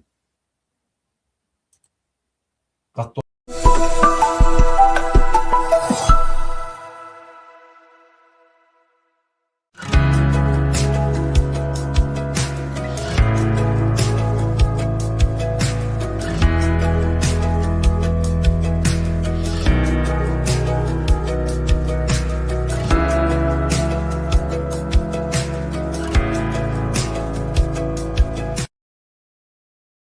Gatly.